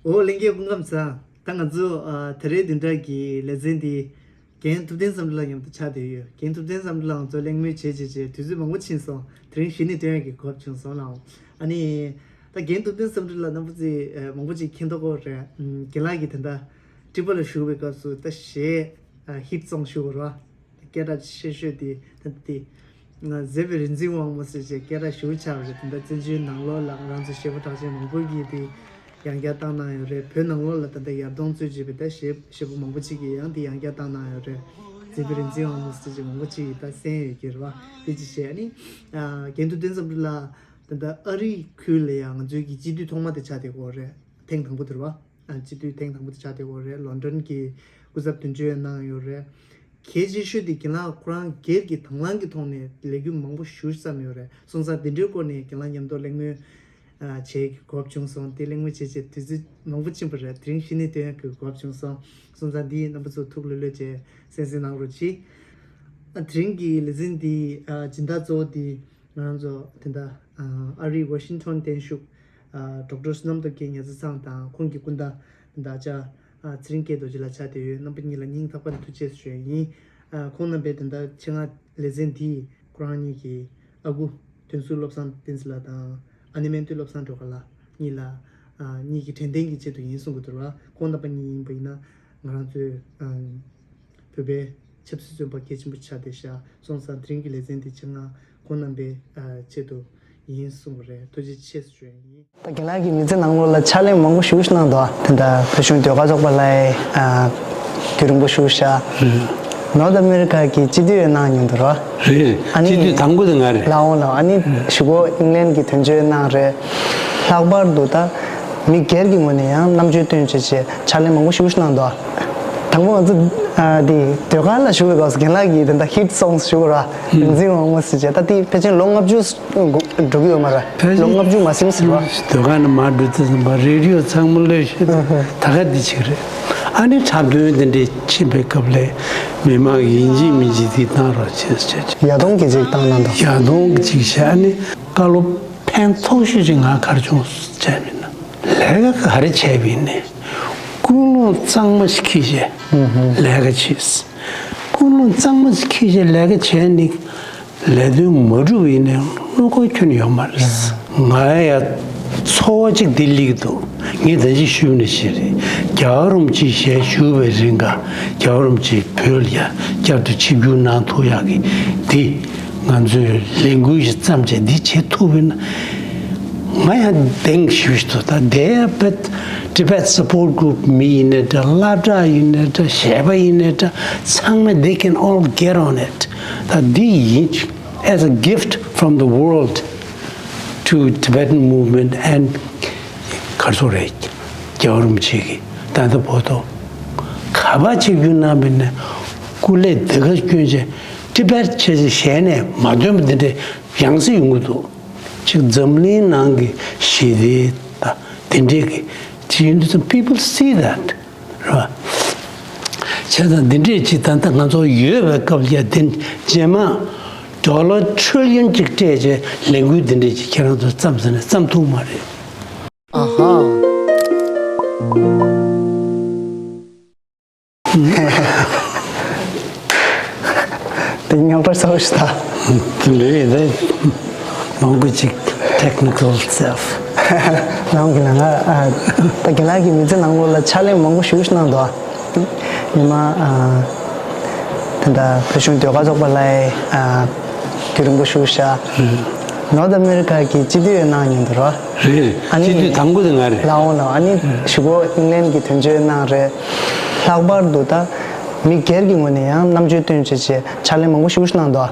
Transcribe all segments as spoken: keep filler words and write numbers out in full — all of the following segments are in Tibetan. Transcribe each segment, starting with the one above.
འོ་ལྷན་རྒྱས་སྐུ་ཁམས་བཟང་། ད་ང་ཚོ་ཨ་ད་རེས་བདུན་ཕྲག་གི་ལེ་ཚན་འདི་རྒན་ཐུབ་བསྟན་བསམ་འགྲུབ་ལགས་མཉམ་དུ་ཆགས་བསྡད་ཡོད། རྒན་ཐུབ་བསྟན་བསམ་འགྲུབ་ལགས་ང་ཚོ་གླེང་མོལ་བྱས་བྱས་བྱས་དུས་ཚོད་མང་པོ་ཕྱིན་སོང་། དེ་རིང་གཞི་ནས་སྟོན་ཡག་གི་གོ་སྐབས་བྱུང་སོང་ལགས། ཨ་ནི་ད་རྒན་ཐུབ་བསྟན་བསམ་འགྲུབ་ལགས་རྣམ་པ་ཚོས་ཨ་མང་པོ་ཅིག་མཁྱེན་མདོག་ཁ་པོ་རེད། ཨམ་རྒན་ལགས་ཀྱིས་ད་ལྟ་ཊི་བི་ལ་བཞུགས་པའི་སྐབས་སུ་ད་གཞས་ཨ་ཧིཊ་སོང་ཞུ་དགོས་རེད་བ། སྐད་གྲགས་ཆེ་ཤོས་དེ་ད་དེ། ང་མཛེས་པའི་རིག་འཛིན་དབང་མོ་ཟེར་བྱས་སྐད་གྲགས་ཞེ་པོ་ཆགས་པ་རེད། དེ་འདྲ་བཙན་བྱོལ་ནང་ལོགས་ལ་ང་རང་ཚོ་གཞས་པ་གྲགས་ཅན་མང་པོ་གིས་དེ་ཡང་བསྐྱར་བཏང་གནང་ཡོད་རེད། བོད་ནང་ལོགས་ལ་ད་ལྟ་ཡར་ཐོན་གཙོས་བྱས་པའི་ད་གཞས་གཞས་པ་མང་པོ་ཅིག་གིས་ཡང་དེ་ཡང་བསྐྱར་བཏང་གནང་ཡོད་རེད། མཛེས་པའི་རིག་འཛིན་དབང་མོ་ཟེར་བྱས་མང་པོ་ཅིག་གིས་ད་གསན་ཡོད་ཀྱི་རེད་བ། དེ་ཅི་བྱས་ཨ་ནི། ཨ་རྒན་ཐུབ་བསྟན་བསམ་འགྲུབ་ལགས་ད་ལྟ་ཨ་རིའི་ཁུལ་ལ་ཡང་ང་ཚོའི་གི་སྤྱི་འཐུས་ཐོག་མ་དེ་ཆགས་བསྡད་ཡོད་རེད། ཐེངས་དང་པོ་དེ་རེད་བ། ཨ་སྤྱི་འཐུས་ཐེངས་དང་པོ་དེ་ཆགས་བསྡད་ཡོད་རེད། ལོན་ཌོན་གྱི་སྐུ་ཚབ་དོན་གཅོད་གནང་ཡོད་རེད། གལ་ཆེ་ཤོས་དེ་རྒན་ལགས་ཁོ་རང་སྒེར་གྱི་དང་བླངས་ཀྱི་ཐོག་ནས་ལས་འགུལ་མང་པོ་ཞེ་པོ་བརྩམས་ཡོད་རེད། སོང་ཙང་དེ་འདྲའི་སྐོར་ནས་རྒན་ལགས་མཉམ་དུ་གླེང་མོལ་ཨ་བྱེད་ཀྱི་གོ་སྐབས་བྱུང་སོང་། དེ་གླེང་མོལ་བྱེད་ཆེད་དུས་ཚོད་མང་པོ་ཕྱིན་པ་རེད། དེ་རིང་གཞི་ནས་སྟོན་ཡག་གི་གོ་སྐབས་བྱུང་སོང་། སོང་ཙང་འདི་རྣམ་པ་ཚོ་ཐུགས་ལྷོད་ལྷོད་བྱས་གསན་གཟིགས་གནང་རོགས་གྱིས། ཨ་དེ་རིང་གི་ལེ་ཚན་འདི་ཨ་སྦྱིན་བདག་གཙོ་བོ་དེ་ང་རང་ཚོ་དེ་འདྲ་ཨ་ཨ་རིའི་ཝ་ཤིང་ཊོན་བརྟན་བཞུགས་ཨ་ཌོག་ཊར་བསོད་ནམས་སྟོབས་རྒྱལ་ཉེ་ཚེ་ཚང་དང་ཁོང་གི་སྐུ་ཟླ་དེ་འདྲ་ཨ་ཅག་ཨ་ཚེ་རིང་སྐྱིད་རྡོ་རྗེ་ལགས་ཆགས་བསྡད་ཡོད། རྣམ་པ་གཉིས་ལ་སྙིང་ཐག་པ་ནས་ཐུགས་རྗེ་ཆེ་ཞུ་ཡ་ཡིན། ཨ་ཁོང་རྣམ་པས་དེ་འདྲ་ཆེད་མངགས་ལེ་ཚན་འདི་ཁོ་རང་གཉིས་ཀྱི་ཨ་ཁུ་དོན་གཟུགས་བློ་བཟང་བསྟན་འཛིན་ལགས་དང་ཨ་ནེ་སྨན་དོན་བློ་བཟང་སྒྲོལ་དཀར་ལགས་གཉིས་ལ་ཨ་གཉིས་ཀྱི་དྲན་རྟེན་གྱི་ཆེད་དུ་ཡིན་གསུང་གི་འདུག་ར། ཁོང་རྣམ་པ་གཉིས་ཡིན་པ་ཡིན་ན་ང་རང་ཚོའི་ཨ་བོད་པའི་ཆབ་སྲིད་བཙོན་པ་གལ་ཆེན་པོ་ཆགས་བསྡད་ཤག་སོང་ཙང་དེ་རིང་གི་ལེ་ཚན་འདི་ཆེད་མངགས་ཁོང་རྣམ་པའི་ཨ་ཆེད་དུ་ཡིན་གསུངས་པ་རེད། ཐུགས་རྗེ་ཆེ་ཞུ་ཡ་ཡིན། ད་རྒན་ལགས་ཀྱིས་མི་ཚེ་ནང་ལོགས་ལ་ཕྱག་ལས་མང་པོ་ཞེ་པོ་ཞིག་གནང་འདུག་དེ་འདྲ་བོད་གཞུང་ཟློས་གར་ཚོགས་པ་ལ་ཡང་ཨ་དུས་རིང་པོ་ཞེ་པོ་ཞིག་ནོར་ཐ་ཨ་མེ་རི་ཀ་གི་སྤྱི་འཐུས་ཡང་གནང་མྱོང་འདུག་ར། རེད། ཨ་ནི་སྤྱི་འཐུས་དང་པོ་དེ་ང་རེད། ལགས་འོང་ལགས། ཨ་ནི་གཞུག་གུ་ཨིང་ལན་གྱི་དོན་གཅོད་གནང་རེད། ལྷག་པར་དུ་ད་མི་སྒེར་གྱི་ངོས་ནས་ཡང་རྣམ་དཔྱོད་བཏོན་བྱས་བྱས་ཕྱག་ལས་མང་པོ་ཞེ་པོ་ཞིག་གནང་འདུག་དང་པོ་ང་ཚོ་ཨ་དེ་ཟློས་གར་ལ་ཞུགས་པའི་སྐབས་སུ་རྒན་ལགས་ཀྱིས་དེ་འདྲ་ཧིཊ་སོང་སི་ཞུ་དགོས་ར། རིག་འཛིན་དབང་མོ་ཟེར་བྱས་ད་དེ་ཕལ་ཆེར་ལོ་ལྔ་བཅུ་འགྲོ་གི་ཡོད་མ་རེད། ཕལ་ཆེར་ལོ་ལྔ་བཅུ་མ་ཟིན་ཟེར་བ། ཟློས་གར་ནས་མར་འགྲོ་དུས་ཙམ་པ་རེ་ཌི་ཡོ་ཚང་མ་ལོས་ཤེས། ད་ག་འདི་ཅིག་རེད། ཨ་ནི་འཁྲབ་སྟོན་དེ་འདྲས་ཕྱིན་པའི་སྐབས་ལ་མི་མང་གིས་ཡིན་གཅིག་མིན་གཅིག་དེ་བཏང་རོགས་བྱེད་ཟེར་བྱས། ཡ་དོང་གི་ཅིག་བཏང་གནང་དང་། ཡ་དོང་གི་ཅིག་བྱས། ཨ་ནི་བཀའ་སློབ་ཕན་ཐོགས་ཤོས་ཅིག་ང་ག་རེ་བྱུང་བྱས་མིན་ན། ལས་ཀ་ག་རེ་བྱས་པ་ཡིན་ནའི་ཀུན་སློང་གཙང་མ་ཞིག་འཁྱེར་བྱས་ལས་ཀ་བྱེད། ཀུན་སློང་གཙང་མ་ཞིག་འཁྱེར་བྱས་ལས་ཀ་བྱས་ནི། ལས་དོན་མ་འགྲུབ་ཡིན་ནའི་བློ་ཁོག་ཁྱོན་ཡོད་མ་རེད། ང་ཡ་ཚོར་བ་ཅིག་འདི་སླེབས་འདུག་ངས་ད་ཅི་ཞུས་ནས་ཤེས་རེད། རྒྱལ་བ་རིན་པོ་ཆེ་ཞལ་བཞུགས་པའི་རིང་ག་རྒྱལ་བ་རིན་པོ་ཆེ་བོད་ལ་ཡ་བསྐྱར་དུ་ཆིབས་བསྒྱུར་གནང་ཐུབ་ཡག་གི་འདི་ང་ཚོས་ལས་འགུལ་ཞིག་བརྩམས་བྱས་འདི་བྱེད་ཐུབ་པ་ཡིན་ན། ང་ཡང་གདེང་ཞུ་ཞུ་ཐུབ། ད་དེ་བེད་Tibet Support Group མི་ཡིན་ནའི་འདྲ། སློབ་གྲྭ་ཡིན་ནའི་འདྲ། གཞས་པ་ཡིན་ནའི་འདྲ། ཚང་མས་they can all get on it. ད་འདི་ཡིན། As a gift from the world to Tibetan movement and གར་སོགས་རེད། རྒྱལ་བ་རིན་པོ་ཆེ་གིས་ད་ལྟ་བར་དུ་ག་པར་ཆིབས་བསྒྱུར་གནང་བ་ཡིན་ནའི་སྐུ་ལས་དེ་ག་བསྐྱོན་བྱས་ཊི་བེཊ་བྱས་བྱས་གཞས་ནས་མ་ཐོན་པ་འདི་འདྲའི་ཡང་སེ་ཡོང་གི་འདུག་ཅིག་འཛམ་གླིང་ནང་གི་ཞི་བདེ་དང་དེ་འདྲས་ཀྱི་ཅིག་ཡིན་དུས་ཙམ་people see that རེད་བ། བྱས་ཙང་འདི་འདྲས་ཅིག་ད་ལྟ་ང་ཚོ་ཡོད་པའི་སྐབས་ལ་དེ་རྗེས་མ་ཌོ་ལར་ཊི་རི་ལི་ཡོན་ཅིག་སྤྲད་བྱས་ལས་འགུལ་འདི་འདྲས་ཅིག་ཁྱེད་རང་ཚོ་བརྩམས་ཟིན་ནས་བརྩམས་ཐུབ་མ་རེད། ཨ་ཧ། དེ་རྙོག་དྲ་ཚ་པོ་ཞིག་ད། དེ་འདྲ་རེད་དེ། མང་པོ་ཅིག་technical stuff། ནང་གི་ནང་ང་ཨ། ད་རྒན་ལགས་ཀྱིས་མི་ཚེ་ནང་ལོགས་ལ་ཕྱག་ལས་མང་པོ་ཞེ་པོ་ཞིག་གནང་འདུག་ཉི་མ་ཨ། ད་ལྟ་བོད་གཞུང་ཟློས་གར་ཚོགས་པ་ལ་ཨ། དུས་རིང་པོ་ཞེ་པོ་ཞིག་ནོར་ཐ་ཨ་མེ་རི་ཀ་གི་སྤྱི་འཐུས་ཡང་གནང་མྱོང་འདུག་ར། རེད། ཨ་ནི་སྤྱི་འཐུས་དང་པོ་དེ་ང་རེད། ལགས་འོང་ལགས། ཨ་ནི་གཞུག་གུ་ཨིང་ལན་གྱི་དོན་གཅོད་གནང་རེད། ལྷག་པར་དུ་ད་མི་སྒེར་གྱི་ངོས་ནས་ཡང་རྣམ་དཔྱོད་བཏོན་བྱས་བྱས་ཕྱག་ལས་མང་པོ་ཞེ་པོ་ཞིག་གནང་འདུག་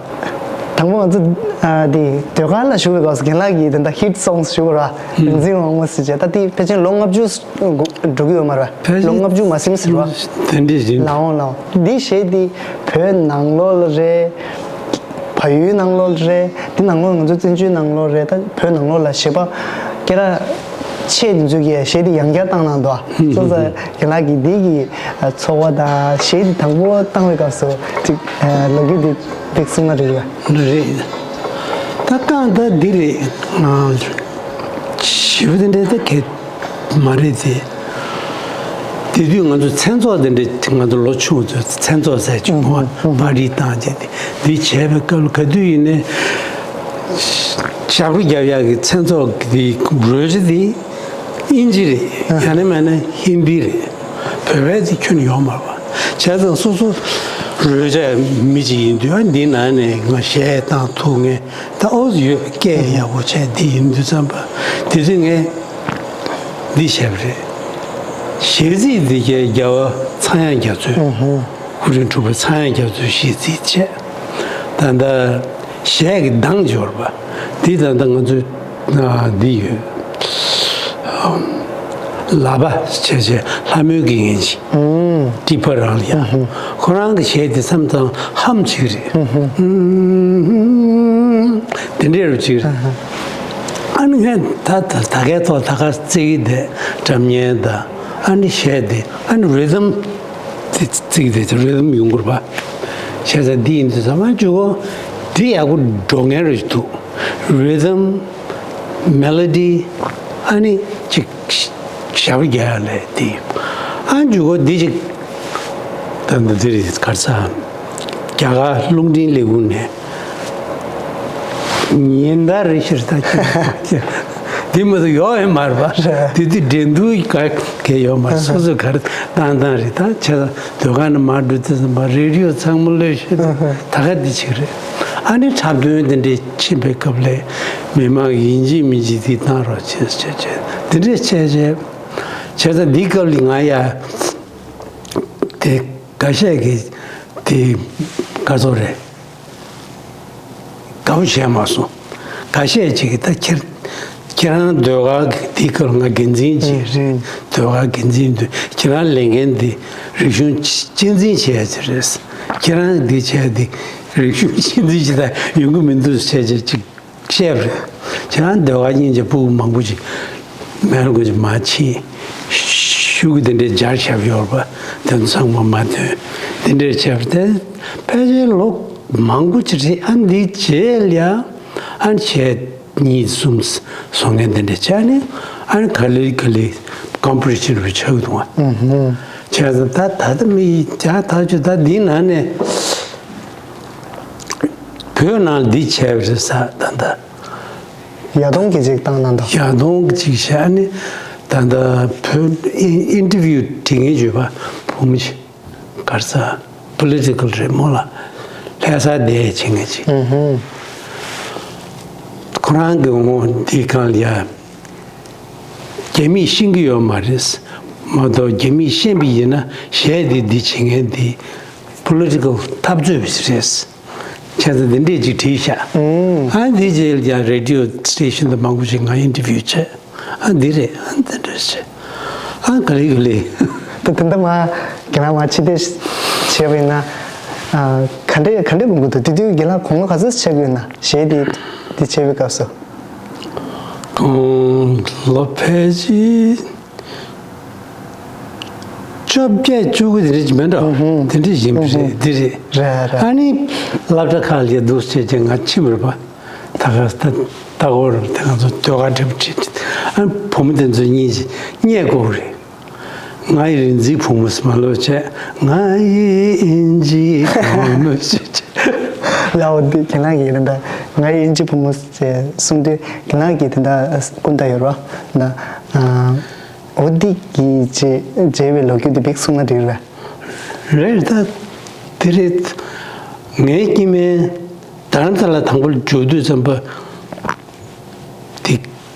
དང་པོ་ང་ཚོ་ཨ་དེ་ཟློས་གར་ལ་ཞུགས་པའི་སྐབས་སུ་རྒན་ལགས་ཀྱིས་དེ་འདྲ་ཧིཊ་སོང་སི་ཞུ་དགོས་ར། རིག་འཛིན་དབང་མོ་ཟེར་བྱས་ད་དེ་ཕལ་ཆེར་ལོ་ལྔ་བཅུ་འགྲོ་གི་ཡོད་མ་རེད། ཕལ་ཆེར་ལོ་ལྔ་བཅུ་མ་ཟིན་ཟེར་བ། དེ་འདྲས་ཡིན། ལགས་འོང་ལགས་འོང་། འདི་གཞས་འདི་བོད་ནང་ལོགས་ལ་རེད། བལ་ཡུལ་ནང་ལོགས་ལ་རེད། འདི་ནང་ལོགས་ང་ཚོ་བཙན་བྱོལ་ནང་ལོགས་རེད། ད་བོད་ནང་ལོགས་ལ་གཞས་པ་སྐད་གྲགས་ཆེ་དེ་ཚོས་ཀྱིས་གཞས་འདི་ཡང་བསྐྱར་བཏང་གནང་འདུག་སོང་ཙང་རྒན་ལགས་ཀྱིས་འདི་གི་ཚོར་བ་དང་གཞས་འདི་དང་པོ་བཏང་བའི་སྐབས་སུ་ཅིག་ལོ་རྒྱུས་འདི་ཏོག་ཙམ་གསུང་ན་འགྲིག་གི་རེད། རེད། ད་རྐང་ད་འདི་རེད། ཞེ་པོ་དེ་འདྲ་ད་གལ་མ་རེད་དེ། དེ་དུས་ང་ཚོ་མཚན་ཚོགས་དེ་འདྲ། ང་ཚོ་ལོ་ཆུང་ཚོ་མཚན་ཚོགས་ཟེར་གྱི་ཡོད་པ། པར་རིས་བཏང་བྱས་ཏེ་འདི་བྱས་པའི་སྐབས་ལ། ག་དུས་ཡིན་ནའི་ཞབས་བྲོ་རྒྱབ་ཡག་གི་མཚན་ཚོགས་ཀྱི་རོལ་ཆ་དེ་ཨིན་ཇི་རེད། ཡང་ན་མིན་ན་ཧིན་དི་རེད། བོད་པའི་དེ་ཁྱོན་ནས་ཡོད་མ་རེད་པ། བྱས་ཙང་སོ་སོ་རོལ་ཆ་མི་གཅིག་ཡིན་དུས། ཨ། འདི་ནང་ནས་ང་གཞས་བཏང་ཐུབ་མཁན་ད་ཨོ་ཡོད། སྐད་ཡག་པོ་བྱས། འདི་ཡིན་དུས་ཙམ་པ་དེ་ཚོས་ངས་འདི་བྱས་པ་རེད། གཞས་ཚིག་འདི་རྒྱལ་བ་ཚངས་དབྱངས་རྒྱ་མཚོས། ཨུ་ཧུ། སྐུ་ཕྲེང་དྲུག་པ་ཚངས་དབྱངས་རྒྱ་མཚོས་གཞས་ཚིག་བྱས། ད་ལྟ་གཞས་ཀྱི་གདངས་སྦྱོར་བ་འདི་ད་ལྟ་ང་ཚོས་འདི་ཡོད། ལག་པ་བྱས་བྱས་ལྷ་མོའི་གི་ངན་ཅིག་ཀྲི་པ་རང་ལ་ཡ། ཁོ་རང་གི་གཞས་དེ་བསམ་ཙང་ཧམ་ཅིག་རེད། དེ་འདྲའི་རུ་ཅིག་རེད། ཨ་ནི་ངས་ད་ད་ད་གའི་ཐོག་ད་ག་རྩེ་གི་དེ་སྒྲ་སྙན་དང་། ཨ་ནི་གཞས་དེ། ཨ་ནི་རི་དམ་དེ་རྩེ་གི་དེ་རི་དམ་ཡོང་དགོས་པ། བྱས་ཙང་འདི་ཡིན་དུས་ཙམ་པ་ཅུ་གོ་འདི་ཡག་པོ་འགྲོ་མཁན་རུ་ཅིག་འདུག་རི་དམ། མེ་ལོ་ཌི། ཨ་ནི་ཅིག་ཞབས་བྲོ་རྒྱག་ཡག་ལས་དེ། ཨ་མཇུག་གོ་འདི་ཅིག་ད་འདི་རེད། ག་རེ་ཟ། རྒྱ་གར་རླུང་འཕྲིན་ལས་ཁུངས་ནས་ཉིན་ལྟར་རེ་བཞིན་ད་ཅིག་འདི་མ་གཏོགས་ཡོད་ཡོད་མ་རེད་པ། དེ་དུས་འགྲན་བསྡུར་ག་གེ་ཡོད་མ་རེད། སོ་སོས་ག་རེ་བཏང་བཏང་རེད། ད་བྱས་ཙང་སྡོད་ཁང་ནས་མར་འགྲོ་དུས་ཙམ་པ་རེ་ཌི་ཡོ་ཚང་མ་གློད་ཤེས་ད་ག་འདི་ཅིག་རེད། ཨ་ནི་འཁྲབ་སྟོན་དེ་འདྲས་ཕྱིན་པའི་སྐབས་ལ་མི་མང་ཡིན་གཅིག་མིན་གཅིག་འདི་བཏང་རོགས་བྱེད་ཟེར་བྱས་དེ་འདྲས་བྱས་བྱས། བྱས་ཙང་འདིའི་སྐབས་ལ་ང་ཡ་དེ་འགའ་ཤས་ཀྱིས་དེ་ག་ཚོད་རེད། དགའ་པོ་བྱས་མ་སོང་། འགའ་ཤས་ཅིག་གིས་ད་ཁྱེད་ཁྱེད་རང་ཟློས་གར་གྱི་འདིའི་སྐབས་ལ་ང་འགན་འཛིན་བྱས་རེད། ཟློས་གར་འགན་འཛིན་དུས་ཁྱེད་རང་ལས་འགན་འདི་རིག་གཞུང་གཅེས་འཛིན་བྱས་ཡ་ཅིག་རེད། ཁྱེད་རང་འདི་བྱས་ཏེ་རིག་གཞུང་གཅེས་འཛིན་བྱེད་ད་ཡོང་གི་མི་འདུག་བྱས་བྱས་ཅིག་བཤད་པ་རེད། ཁྱེད་རང་ཟློས་གར་སྙིང་རྗེ་ཕྲུ་གུ་མང་པོ་ཅིག་མེ་ལ་གོ་ཅིག་མ་ཕྱིན། ཤུ་གུ་དེ་འདྲའི་སྦྱར་བཞག་ཡོད་པ་དེ་ཚོ་ཚང་མ་མ་ཐོན། དེ་འདྲའི་བྱས་པ་དེ་ཕལ་ཆེར་ལོ་མང་པོ་ཅིག་རེད། ཨ་འདི་རྗེས་ལ་ཡ་ཨ་གཞས་གཉིས་གསུམ་བཟོ་མཁན་དེ་འདྲ་བྱས་ནས། ཨ་ནི་ག་ལེ་ག་ལེ་ཀོམ་པོ་ཟི་ཤན་རུ་ཆགས་འདུག་ཨ། བྱས་ཙང་ད་ད་ལྟ་མི་ཡི་ཇ་ད་ཆུ་ད་འདི་ནང་ནས་བོད་ནང་འདི་བྱས་པ་རེད་ཟེར། ད་ལྟ་ཡ་དོང་གི་ཅིག་བཏང་ན་འདུག་ཡ་དོང་གི་ཅིག་བྱས་ནས་ད་ལྟ་བོད་ཨིན་ཨིན་ཊར་བིའུ་དྲི་ངན་བརྗོད་པ་བུ་མོ་ཞིག་གར་ས་པོ་ལི་ཊི་ཀལ་རེད་མོ་ལ། ལྷ་ས་བསྡད་བྱེད་མཁན་ཅིག་ཨུ་ཧུ། ཁོ་རང་གི་ངོ་འདི་གང་ལ་ཡ། རྒྱ་མིས་ཤེས་ཀྱི་ཡོད་མ་རེད། མ་གཏོགས་རྒྱ་མིས་ཤེས་པ་ཡིན་ན་གཞས་འདི་འདི་བྱེད་མཁན་འདི་པོ་ལི་ཊི་ཀལ་འཐབ་རྩོད་པ་ཞིག་རེད། བྱས་ཙང་འདི་འདྲས་ཅིག་བྲིས་ཤག་ཨ་འདི་རྗེས་ལ་ཡང་རེ་ཌི་ཡོ་སི་ཊེ་ཤན་དུ་མང་པོ་ཞིག་ང་ཨིན་ཊར་བིའུ་བྱས། ཨ་འདི་རེད། ཨ་འདི་འདྲས་བྱས། ཨ་ག་ལེ་ག་ལེ། ད་དེ་འདྲ་མ་རྒན་ལགས་མ་ཕྱི་བལྟས་བྱས་པ་ཡིན་ན། ཨ་ག་འདྲས་ག་འདྲས་མི་དགོས་འདུག་དེ་དུས་རྒན་ལགས་དགུང་ལོ་ག་ཚོད་བྱས་དགོས་ན་གཞས་འདི་འདི་བྱས་པའི་སྐབས་སུ། ཨོ། ལོ་ཕལ་ཆེར་བཅོ་བརྒྱད་བཅུ་དགུ་དེ་འདྲ་ཅིག་མིན་འགྲོ། ཨུ་ཧུ། དེ་འདྲ་ཞིག་ཡིན་པ་རེད། ཨུ་ཧུ། དེ་རེད། རེད་རེད། ཨ་ནི་སློབ་གྲྭ་ཁག་ལ་འདུག་བྱས་བྱས་ང་ཕྱིན་པ་རེད་པ། ད་ག་ད་ལྟ་སྐོར་དེ་ང་ཚོ་ཟློས་གར་འཁྲབ་ཁྲིད། ཨ་ནི་བུ་མོ་དེ་ཚོ་གཉིས་ཀྱིས་བསྙད་དགོས་རེད། ང་ཡི་རིག་འཛིན་བུ་མོ་ཟེར་མ་ལབ་བྱས། ང་ཡི་ཨིན་ཇིའི་བུ་མོ་ཞེས་བྱས། ལའོ་འདི་རྒན་ལགས་ཀྱིས་རེད་ད། ང་ཡི་ཨིན་ཇི་བུ་མོ་ཞེས་གསུངས་དུས་རྒན་ལགས་ཀྱིས་དེ་འདྲ་སྐུ་འདྲ་ཡོད་རོ། ད་ཨ་འོ་འདི་གི་རྗེས་རྗེས་པའི་ལོ་རྒྱུས་དེ་བིག་གསུང་ན་འགྲིག་རེད། རེད་ད། དེ་རེད། ངའི་སྐྱེ་དམན་རྡ་རམ་ས་ལ་དང་པོ་འབྱོར་དུས་ཙམ་པ། དེ་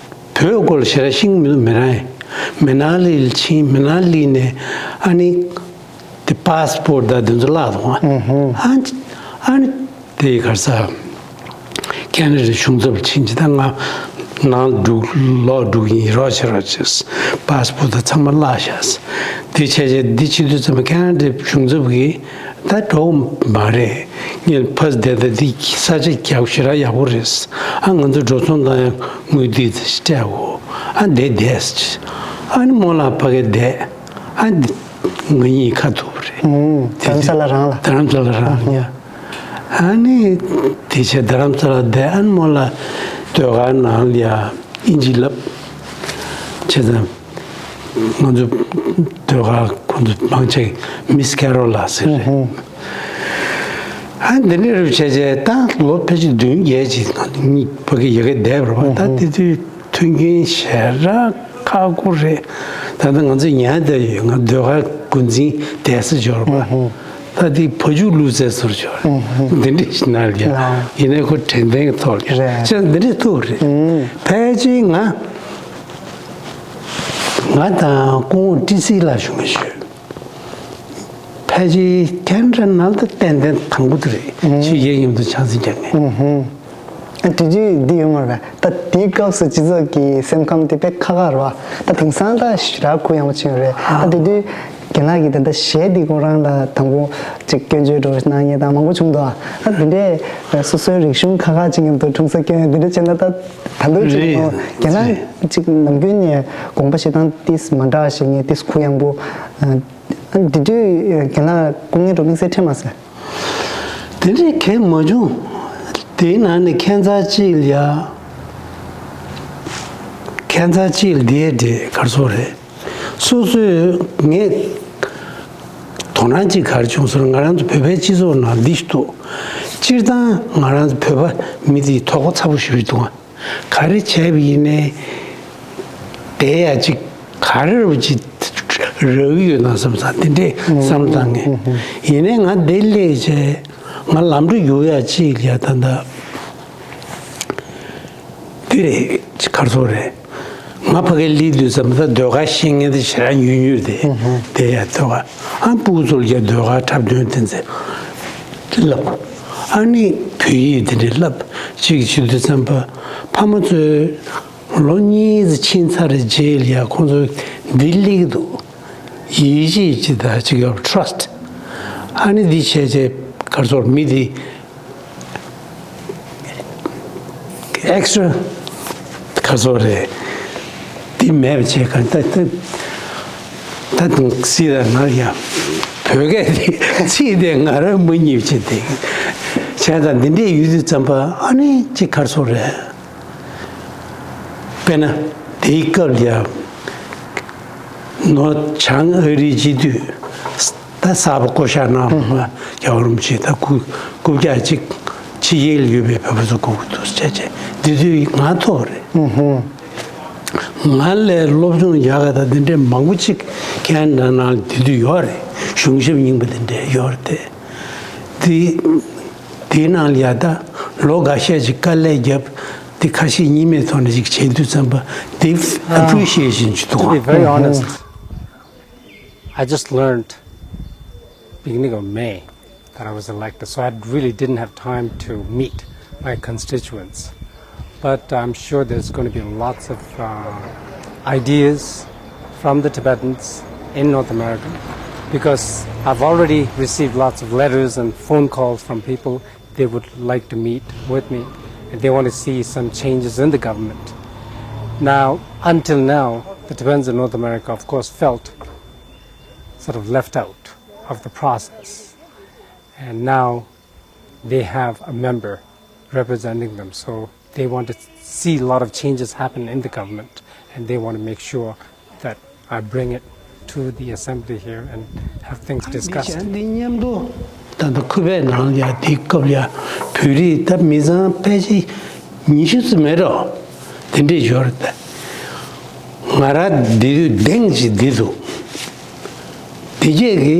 བོད་སྐོར་ཞེ་དྲག་ཤེས་ཀྱི་མི་འདུག་མི་རང་ཡིན། མི་ན་ལི་ལ་ཕྱིན། མི་ན་ལི་ནས་ཨ་ནི་དེ་པཱ་སི་པོར་ཊི་དང་དེ་ཚོ་བརླག་སོང་ཨ། ཨུ་ཧུ། ཨ་ཨ་ནི་དེ་གར་ས་ཁེ་ན་ཌའི་གཞུང་ཚབ་ལ་ཕྱིན་ཅི་ད་ང་ནང་འགྲོ་ལོག་འགྲོ་གི་ཡིན། རོགས་བྱེད་རོགས་བྱེད། པཱ་སི་པོར་ཊི་དང་ཚང་མ་བརླག་བཞག་དེ་བྱས་བྱས་འདི་བྱེད་དུས་ཙམ་པ་ཁེ་ན་ཌའི་གཞུང་ཚབ་ཀྱིས། ད་འགྲོ་མ་རེད། ངས་ཕར་བསྡད་ད་འདི་ས་ཆ་རྒྱག་ཞེ་དྲག་ཡག་པོ་རེད། ཨ་ང་ཚོ་འགྲོ་སོང་བཏང་ཡ་དངུལ་འདི་སྤྲད་འོ། ཨ་བསྡད་བསྡད། ཨ་ནི་མོ་ལ་ཕ་གི་བསྡད། ཨ་འདི་ང་གཉིས་ཁ་ཐུག་རེད། ཨུམ། དེ་རྡ་རམ་ས་ལ་རང་ལ། རྡ་རམ་ས་ལ་རང་ཡ། ཨ་ནི་དེ་བྱས་རྡ་རམ་ས་ལ་བསྡད། ཨ་ནི་མོ་ལ་ཟློས་གར་ནང་ལ་ཡ་ཨིན་ཇི་བསླབ་བྱས་ཙང་། ང་ཚོ་ཟློས་གར་ཁོང་ཚོ་མང་ཆེ་མིས་ཁེ་རོལ་ལགས་ཟེར་རེད། ཨ་འདི་འདྲ་རུ་བྱས་བྱས་ད་ལོ་ཕལ་ཆེར་བདུན་བརྒྱད་ཅིག་ཕ་གི་ཡ་གི་བསྡད་པ་རེད་པ། ད་དེ་དུས་མཐུན་རྐྱེན་ཞེ་དྲག་ཁག་པོ་རེད། ད་ལྟ་ང་ཚོ་ཉལ་བསྡད་ཡོད། ང་ཟློས་གར་འགོ་འཛིན་བསྡད་ས་འབྱོར་པ། ད་དེ་བ་ཕྱུགས་བླུགས་ཚད་ཟུར་འབྱོར། འདི་འདྲ་ཞིག་ན་ལ་ཡ། ཡིན་ནའི་ཁོ་དྲན་རྟེན་གྱི་ཐོག་ལ་ཡ། བྱས་འདི་འདྲ་ཐུག་རེད། ཕལ་ཆེར་ང་ང་དང་སྐུ་ངོ་ཏི་སི་ལགས་བཞུགས་མ་ཞུས། ཕལ་ཆེར་ཁེ་ན་ཌ་ནང་ལ་ཏན་ཏན་དང་པོ་དེ་རེད། ཕྱི་རྒྱལ་མཉམ་དུ་ཆང་ས་རྒྱག་མཁན། ཨ་དེ་དུས་འདི་ཡོང་བ་རེད། ད་དེའི་སྐབས་སུ་སྤྱི་ཚོགས་ཀྱི་སེམས་ཁམས་དེ་དཔེ་ཁག་ཁག་རེད་པ། ད་དེང་སང་ད་ཞེ་དྲག་གུ་ཡངས་པོ་ཕྱིན་ཡོད་རེད། ད་དེ་དུས་རྒན་ལགས་ཀྱིས་ད་ལྟ་གཞས་འདི་ཁོ་རང་ལ་དང་པོ་ཅིག་སྐྱོན་བརྗོད་འདྲ་པོ་གནང་མཁན་དང་མང་པོ་བྱུང་འདུག་ཨ་འདི་འདྲས་སོ་སོའི་རིག་གཞུང་ཁག་ཁག་ཅིག་མཉམ་དུ་འཁྲུངས་ས་སྐྱོན་ཡོད། འདི་འདྲ་བྱས་ན་ད་ད་དུང་ཅིག་རེད། རྒན་ལགས་ཅིག་ནམ་རྒྱུན་ནས་དགོངས་པ་བཞེས་སྟངས་ཏིས་མ་འདྲ་བ་ཞིག་ངས་ཏིས་གུ་ཡངས་པོ། ཨ་འདི་དུས་རྒན་ལགས་སྐུ་ངལ་འདྲ་པོ་དམིགས་བསལ་འཕྲད་མ་སོང་། དེ་འདྲའི་གང་ཡང་མ་བྱུང་། དེའི་ནང་ནས་ཁྱད་མཚར་གཅིག་ལ་ཡ། ཁྱད་མཚར་གཅིག་ལ་འདི་ཡ་འདྲེ་གར་སོགས་རེད། སོ་སོས་ངས་དོ་སྣང་གཅིག་ག་རེ་བྱུང་ཟེར་ན། ང་རང་ཚོ་བོད་པའི་སྤྱི་ཚོགས་ནང་འདི་ཞིག་འདུག་སྤྱིར་བཏང་ང་རང་ཚོ་བོད་པ་མི་དེ་དོགས་པ་ཚ་པོ་ཞེ་པོ་ཞིག་འདུག་ག་རེ་བྱས་པ་ཡིན་ནའི་དེ་ཡ་གཅིག་ག་རེ་རུ་གཅིག་རག་གི་ཡོད་ན་བསམ་ས་དེ་འདྲའི་བསམ་བློ་བཏང་ངས། ཡིན་ནའི་ང་འདི་སླེབས་བྱས་ང་ལམ་འགྲོ་རྒྱུག་ཡ་གཅིག་ལ་ཡ་ད་ལྟ། འདི་རེད། གར་སོགས་རེད། ང་ཕ་གིར་སླེབས་དུས་ཙམ་པ་ད་ཟློས་གར་ཤེས་མཁན་དེ་ཞེ་དྲག་ཉུང་ཉུང་རེད། དེ་ཡ་ཟློས་གར་ཨ་སྤུ་གུ་ཚོ་ལ་ཡ་ཟློས་གར་འཁྲབ་སྟོན་དེ་ཚོ་བསླབ། ཨ་ནི་བོད་ཡིག་དེ་འདྲ་བསླབ། གཅིག་བྱེད་དུས་ཙམ་པ་ཕ་མ་ཚོས་ལོ་གཉིས་ཙམ་ཕྱིན་ཚར་རྗེས་ལ་ཡ་ཁོང་ཚོ་འདི་སླེབས་ཀྱི་འདུག་ཡིད་ཆེས་ཅིག་དང་གཅིག་ཡོད་པ། ཊ་ར་སི་ཊི། ཨ་ནི་འདི་བྱས་བྱས་གར་སོགས་མི་དེ། ཨེག་སི་ཊ་ར་ག་ཚོད་རེད། འདི་མེད་པ་བྱས་ག་ད་ད་ད་དུང་སྲིད་ལ་ང་ཡང་བོད་སྐད་དེ་ཚིག་དེ་ང་རང་མ་ཉིད་བྱེད་དེ་བྱས་ཙང་འདི་འདྲས་ཡོད་དུས་ཙམ་པ་ཨ་ནི་ཅིག་ག་ཚོད་རེད། དཔེར་ན་དེའི་སྐབས་ལ་ཡང་ནོར་བྱང་ཨ་རིའི་སྤྱི་འཐུས། ད་གསར་པ་བསྐོ་བཞག་གནང་བ་རྒྱལ་བ་རིན་པོ་ཆེ་ད་སྐུ་སྐུ་བཅར་གཅིག་ཕྱི་རྒྱལ་ལ་ཡོད་པའི་བོད་པ་ཚོ་སྐུ་སྐུ་དུ་བྱས་བྱས་འདི་དུས་ང་ཐོབ་རེད། ང་ལས་སློབ་སྦྱོང་ཡག་ག་ད་འདི་འདྲའི་མང་པོ་ཅིག་ཁེ་ན་ཌ་ནང་འདི་དུས་ཡོད་རེད། གཞུང་ཞབས་རྙིང་པ་འདི་འདྲའི་ཡོད་རེད་དེ། དེ་དེའི་ནང་ལ་ཡ་ད་ལོ་འགའ་ཤས་ཅིག་དཀའ་ལས་བརྒྱབ་དེ་ཁ་ཞེ་གཉིས་མེད་ཐོག་ནས་ཅིག་བྱེད་དུས་ཙམ་པ་དེ་ཨ་པི་རི་ཤི་ཨེ་ཤན་ཅིག་འདུག་ག To be very honest, I just learned beginning of May that I was elected, so I really didn't have time to meet my constituents. But I'm sure there's going to be lots of uh, ideas from the Tibetans in North America because I've already received lots of letters and phone calls from people they would like to meet with me and they want to see some changes in the government. Now, until now, the Tibetans in North America, of course, felt sort of left out of the process. And now they have a member representing them. So they want to see a lot of changes happen in the government, and they want to make sure that I bring it to the assembly here and have things discussed. འདི་མཉམ་དུ་ད་ལྟ་ཁུ་པའི་ནང་ལ་ཡ་དེའི་སྐབས་ལ་ཡ་བོད་རིགས་ད་མི་ཚང་ཕལ་ཆེར་ཉི་ཤུ་ཙམ་མེད་རོ། དེ་འདྲས་ཡོད་རེད་ད། ང་རང་འདི་དུས་གདེང་ཅིག་འདི་འདུག་དེ་རྗེས་ཀྱི་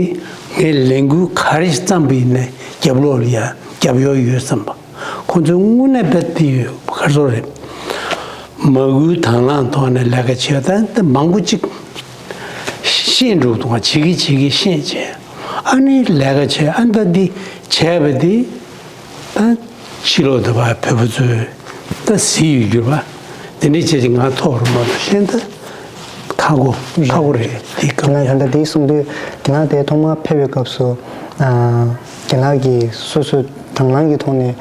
ངས་ལས་འགུལ་ག་རེ་ཞིག་བརྩམས་པ་ཡིན་ནའི་རྒྱབ་ལོགས་ལ་ཡ་རྒྱབ་ཡོག་ཡོད་བསམ་པ། ཁོང་ཚོས་དངོས་གནས་དཔེ་དེ་ཡོད་ག་རེ་ཟེར་རེད། མ་བསྐུལ་དང་བླངས་ཐོག་ནས་ལས་ཀ་བྱས་ད་ད་མང་པོ་ཅིག་ཤེས་འགྲོ་འདུག་ག་བྱེད་ཀྱི་བྱེད་ཀྱི་ཤེས་བྱས་ཨ་ནི་ལས་ཀ་བྱས་ཨ་ད་འདི་བྱས་པ་འདི་ད། ཕྱི་ལོགས་དུ་བ་བོད་པ་ཚོས་ད་གཟིགས་ཡོད་གྱུར་པ། དེ་འདྲའི་བྱས་ཀྱི་ང་ཐོག་རུ་མ་གཏོགས་ལྷན་ད་ཁག་གོ་ཁག་གོ་རེད་དེ་སྐབས། ང་ད་ལྟ་དེའི་གསུང་དུས་ང་དེ་ཐོག་མར་ཕེབས་པའི་སྐབས་སུ་རྒན་ལགས་ཀྱིས་སོ་སོའི་དང་བླངས་ཀྱི་ཐོག་ནས་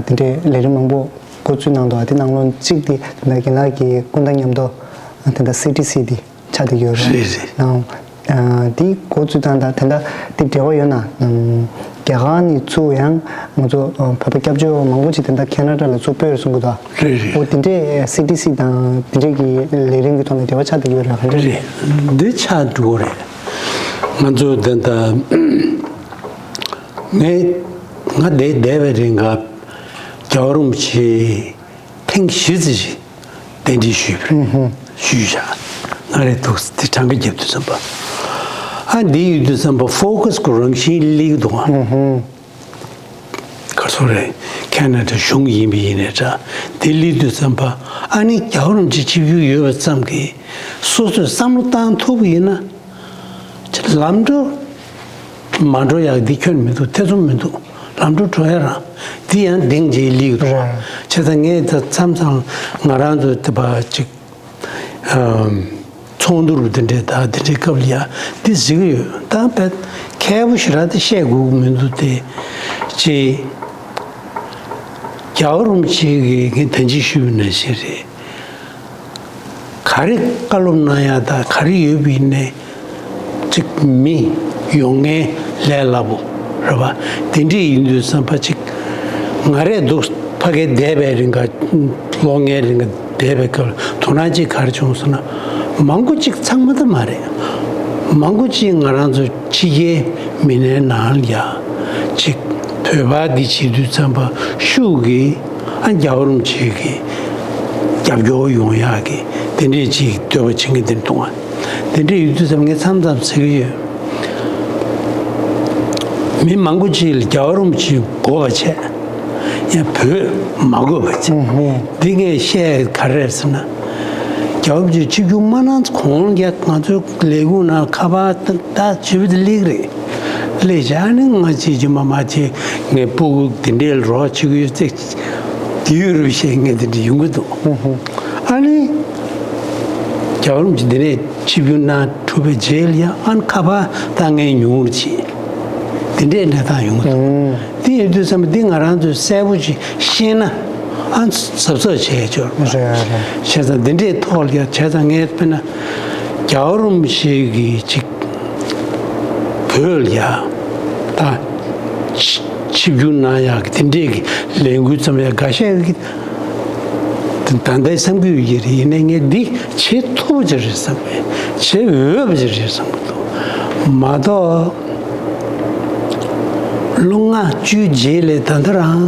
དེ་འདྲའི་ལས་རིམ་མང་པོ་འགོ་བཙུགས་གནང་འདུག་དེ་ནང་ལོ་གཅིག་དེ་ད་ལྟ་རྒན་ལགས་ཀྱི་སྐུ་ཟླ་མཉམ་དུ་དེ་འདྲ་སི་ཊི་སི་དེ། ཆགས་བསྡད་ཡོད་རེད། རེད་རེད། ནའང་། ཨ་འདི་འགོ་བཙུགས་སྟངས་དང་དེ་འདྲ་འདི་འབྲེལ་བ་ཡོད་ན་ནམ་ རྒྱ་གར་ནས་ཚུར་ཡང་ང་ཚོ་ཨ་བོད་པ་སྐྱབས་བཅོལ་བ་མང་པོ་ཅིག་དེ་འདྲ་ཁེ་ན་ཌ་ལ་ཚུར་སྤོས་གསུང་གི་འདུག་རེད་རེད། འོ་དེ་འདྲས་སི་ཊི་སི་དང་དེ་འདྲས་ཀྱི་ལས་རིམ་གྱི་ཐོག་ནས་འབྲེལ་བ་ཆགས་བསྡད་ཀྱི་ཡོད་རེད་ག་འདྲས། རེད། འདི་ཆགས་འགྲོ་གི་རེད། ང་ཚོ་ད་ལྟ་ངས་ང་འདིར་བསྡད་པའི་རིང་ག་རྒྱལ་བ་རིན་པོ་ཆེ་ཐེངས་བཞི་ཙམ་ཞིག་གདན་འདྲེན་ཞུས་པ་རེད། ཞུས་བཞག་ང་རེ་འདུག་དེ་གྲངས་ཀ་རྒྱབ་དུས་ཙམ་པ། ཨ་འདི་ཡོད་དུས་ཙམ་པ་ཕོ་ཁ་སི་གི་རང་བཞིན་སླེབས་ཀྱི་འདུག་ཨ། ག་ཚོད་རེད། ཁེ་ན་ཌ་གཞུང་ཡིན་པ་ཡིན་ནའི་འདྲ། དེ་སླེབས་དུས་ཙམ་པ་ཨ་ནི་རྒྱལ་བ་རིན་པོ་ཆེ་ཆིབས་བསྒྱུར་ཡོད་པ་ཙམ་གྱིས་སོ་སོས་བསམ་བློ་བཏང་ཐུབ་པ་ཡིན་ན། ལམ་འགྲོ་མ་འགྲོ་ཡག་འདི་ཁྱོན་མི་འདུག་ཐེ་ཚོམ་མི་འདུག་ལམ་འགྲོ་འགྲོ་ཡ་རང་འདི་ཡང་གདེང་རྗེས་སླེབས་འདུག་རེད། བྱས་ཙང་ངས་ད་མཚམས་མཚམས་ང་རང་ཚོ་དེ་པ་ཅིག་ཨམ། ཚོགས་འདུ་རུ་དེ་འདྲའི་ད་དེ་འདྲའི་སྐབས་ལ་ཡ་འདི་གཟིགས་ཡོད་ད་བས་མཁས་པོ་ཞེ་དྲག་དེ་བཤད་དགོས་ཀྱི་མི་འདུག་དེ་ཅི་རྒྱལ་བ་རིན་པོ་ཆེ་གིས་ངས་ད་ཅི་ཞུས་པ་ནང་བཞིན་རེད། ག་རེ་བཀའ་སློབ་གནང་ཡག་དང་ག་རེ་ཡོད་པ་ཡིན་ནའི་ཅིག་མི་ཡོང་མཁན་ལས་སླ་པོ་རེད་པ། དེ་འདྲས་ཡིན་དུས་ཙམ་པ་ཅིག་ང་རས་འདུག་ཕ་གིར་བསྡད་པའི་རིང་ག་གློག་བརྙན་རིང་ག་བསྡད་པའི་སྐབས་དོ་སྣང་ཅིག་ག་རེ་བྱུང་སོང་ན་མང་པོ་ཅིག་ཚང་མ་ད་མ་རེད། མང་པོ་ཅིག་ང་རང་ཚོ་ཕྱི་རྒྱལ་མི་སྣའི་ནང་ལ་ཡ་ཅིག་བོད་པ་འདི་བྱེད་དུས་ཙམ་པ་ཤུགས་ཀྱིས། ཨ་རྒྱལ་བ་རིན་པོ་ཆེ་གི་རྒྱབ་སྐྱོར་ཡོང་ཡག་གི་དེ་འདྲས་ཅིག་འདོད་པ་བྱེད་མཁན་དེ་འདུག་ཨ། དེ་འདྲས་ཡོད་དུས་ཙམ་ངས་མཚམས་མཚམས་ཟེར་གི་ཡོད། མི་མང་པོ་ཅིག་ལ་རྒྱལ་བ་རིན་པོ་ཆེ་དགོས་པ་བྱས། ཡང་བོད་མ་དགོས་པ་བྱས། འདི་ངས་བཤད་ག་རེ་རེད་ཟེར་ན། རྒྱལ་བ་རིན་པོ་ཆེ་ཆིབས་བསྒྱུར་མ་གནང་གོང་ལ་ང་ཚོའི་ལས་ཁུངས་ནང་ཁ་པར་ད་བྱེད་པ་དེ་ལེགས་རེད། ལས་བྱ་ནི་ང་ཅིག་ཅིག་མ་མ་བྱེད་ངས་སྤུ་གུ་དེ་འདྲའི་རོགས་བྱེད་ཀྱི་ཡོད་ཚེ་དེ་ཡོད་རུ་བཤད་ངས་དེ་འདྲ་ཡོང་གི་འདུག་ཨ་ནི་རྒྱལ་བ་རིན་པོ་ཆེ་འདི་ནས་ཆིབས་བསྒྱུར་གནང་གྲུབ་པའི་རྗེས་ལ་ཡང་ཨ་ནི་ཁ་པར་ད་ངས་ཉུང་རུ་བྱེད་དེ་འདྲའི་གནས་སྟངས་ཡོང་གི་འདུག་དེ་ཡོད་དུས་ཙམ་པ་འདི་ང་རང་ཚོས་གསལ་པོ་ཅིག་ཤེས་ན་ཨ་ནི་གཟབ་གཟབ་བྱས་ཆོག་རེད་རེད། བྱས་ཙང་འདི་འདྲའི་ཐོག་ལ་ཡང་བྱས་ཙང་ངས་དཔེར་ན། རྒྱལ་བ་རིན་པོ་ཆེ་གིས་ཅིག་བོད་ལ་ཡ་ད་ཆིབས་བསྒྱུར་གནང་ཡག་གི་དེ་འདྲས་ཀྱི་ལས་འགུལ་ཙམ་ཡ་འགའ་ཤས་ཀྱི་ད་ལྟའི་བསམ་གྱི་ཡོད་ཀྱི་རེད། ཡིན་ནའི་ངས་འདི་བྱེད་ཐུབ་ཀྱི་རེད་བསམ་གི་བྱེད་འོས་པ་ཅིག་རེད་བསམ་གྱི་འདུག་མ་གཏོགས་ལོ་ལྔ་བཅུའི་རྗེས་ལ་ད་ལྟ་རང་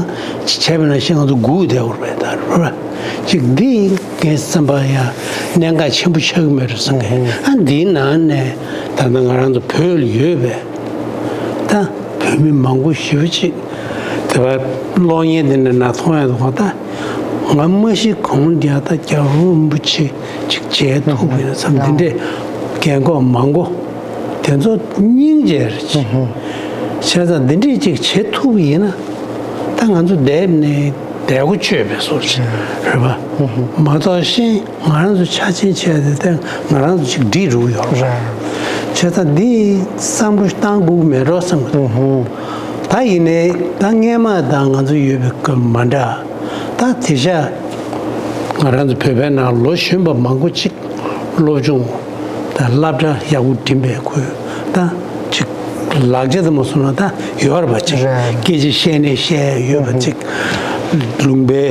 བྱས་པ་ན་ཤེས་ང་ཚོ་སྒུག་བསྡད་དགོས་རེད་ད་རེད་བ། ཅིག་འདི་ངའི་བསམ་པར་ཡང་གནད་འགག་ཆེན་པོ་ཆགས་ཀྱི་མེད་རུང་བསམ་གི། ཨ་འདིའི་ནང་ནས་ད་ལྟ་ང་རང་ཚོ་བོད་ལ་ཡོད་པའི་ད་བོད་མི་མང་པོ་ཞེ་པོ་ཅིག་དེ་བ་གློག་བརྙན་འདི་འདྲ་ནང་མཐོང་ཡ་འདུག་ག་ད་ང་མ་གཞི་གོང་ལ་ཡ་ད་རྒྱལ་བ་རིན་པོ་ཆེ་ཅིག་མཇལ་ཐུབ་པའི་བསམ་འདི་འདྲས་རྒན་གོག་མང་པོ་དེ་ཚོ་སྙིང་རྗེ་རེད་ཅིག་བྱས་ཙང་འདི་འདྲས་ཅིག་བྱེད་ཐུབ་པ་ཡིན་ན་ད་ང་ཚོ་འདས་ནས། བདེ་པོ་སྤྱོད་པའི་སོར་ཞིག་རེད་པ། མ་གཏོགས་གཞན་ང་རང་ཚོ་ཆ་ཆེན་བྱས་ཏེ་ད་ང་རང་ཚོ་ཅིག་འགྲིག་འགྲོ་གི་ཡོད་རེད། བྱས་ཙང་འདི་བསམ་བློ་བཏང་དགོས་ཀྱི་མེད་འགྲོ་བསམ་གི་འདུག་ད་ཡིན་ནའི་ད་སྔས་མ་དང་ང་ཚོ་ཡོད་པའི་སྐབས་མ་འདྲ། ད་དེང་སང་ང་རང་ཚོ་བོད་པའི་ནང་ལོ་གཞོན་པ་མང་པོ་ཅིག་སློབ་སྦྱོང་དང་སློབ་གྲྭ་ཡག་པོ་འགྲིམས་པའི་ཁོས་ད་ཅིག་ལག་ཆ་དུ་མ་སོང་ན་ད་ཡོད་རེད་པ་ཅིག་རེད། སྐད་ཆ་བཤད་ནས་བཤད་ཡོད་པ་ཅིག་ལུང་པའི་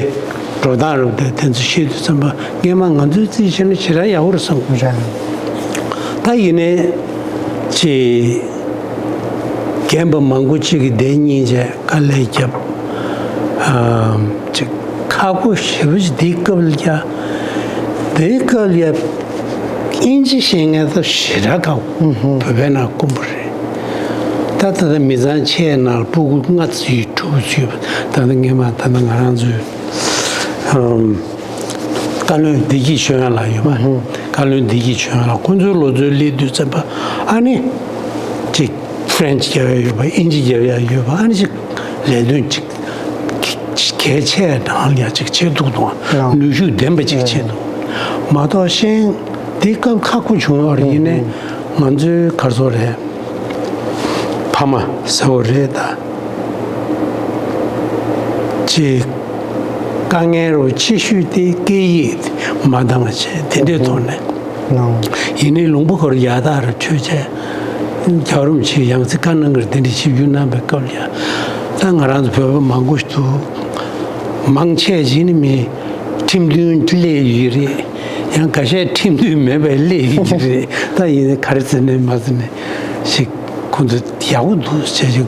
འགྲོ་སྟངས་རེད་པ་དེ་དེ་ཚོ་བཤད་དུས་ཙམ་པ་སྔས་མ་ང་ཚོའི་རྩིས་བྱས་ན་ཞེ་དྲག་ཡག་པོ་རེད་བསམ་གི། རེད། ད་ཡིན་ནའི་ཅིག་རྒན་པ་མང་པོ་ཅིག་གིས་བསྡད་སྙིང་རྗེ་དཀའ་ལས་བརྒྱབ། ཨ་ཅིག་ཁག་པོ་ཞེ་པོ་ཅིག་དེའི་སྐབས་ལ་ཡ། དེའི་སྐབས་ལ་ཡ། དབྱིན་ཇི་ཤེས་མཁན་ད་ཞེ་དྲག་དཀའ་པོ། བོད་པའི་ནང་དཀོན་པོ་རེད། ད་ད་ལྟ་མི་ཚང་ཆེ་ནང་ལ་སྤུ་གུ་ལྔ་ཙམ་ཡོད་དྲུག་ཙམ་ཡོད་པ་ད་ལྟ་སྔས་མ་ད་ལྟ་ང་རང་ཚོའི་ཨམ། བཀའ་བློན་བདེ་སྐྱིད་ཆོས་དབྱངས་ལགས་ཡོད་པ། བཀའ་བློན་བདེ་སྐྱིད་ཆོས་དབྱངས་ལགས་ཁོང་ཚོའི་ལོ་ཚོད་སླེབས་དུས་ཙམ་པ་ཨ་ནི་ཅིག་ཧྥ་རན་ཆི་རྒྱབ་ཡ་ཡོད་པ་དབྱིན་ཇི་རྒྱབ་ཡ་ཡོད་པ་ཨ་ནི་ཅིག་ལས་དོན་ཅིག་གལ་ཆེ་ནང་ལ་ཡ་ཅིག་བྱེད་ཐུབ་འདུག་ནུས་ཤུགས་ལྡན་པ་ཅིག་བྱེད་འདུག་མ་གཏོགས་གཞན་འདི་སྐབས་ཁག་པོ་བྱུང་ཡོད་རེད། ཡིན་ནའི་ང་ཚོའི་ག་རེ་ཟེར་དགོས་རེད། ཕ་མ་ཟེར་དགོས་རེད་ད། ཅིག་དཀའ་ངལ་རུ་ཆེ་ཤོས་དེ་སྐད་ཡིག་མ་འདང་བ་བྱས་དེ་འདྲའི་ཐོག་ནས། ཡིན་ནའི་ལུང་པ་ཁོར་ཡག་ཐག་རུ་ཆོད་བྱས། རྒྱལ་བ་རིན་པོ་ཆེས་ཡང་སྲིད་བཀའ་གནང་གི་རེད། དེ་འདྲའི་ཞིབ་འཇུག་གནང་པའི་སྐབས་ལ་ཡང་། ད་ང་རང་ཚོ་བོད་པ་མང་པོ་ཞིག་འདུག་མང་ཆེ་ཅིག་ནི་མི་ཁྲིམས་མཐུན་སླེབས་ཡོད་རེད། ཡང་འགའ་ཤས་ཁྲིམས་མཐུན་མེད་པའི་སླེབས་ཡོད་ཀྱི་རེད། ད་ཡིན་ནའི་ག་རེ་ཟེར་ནའི་མ་ཟེར་ནའི་ཞིག་ཁོང་ཚོ་ཡག་པོ་འདུག་བྱས་ཅིག་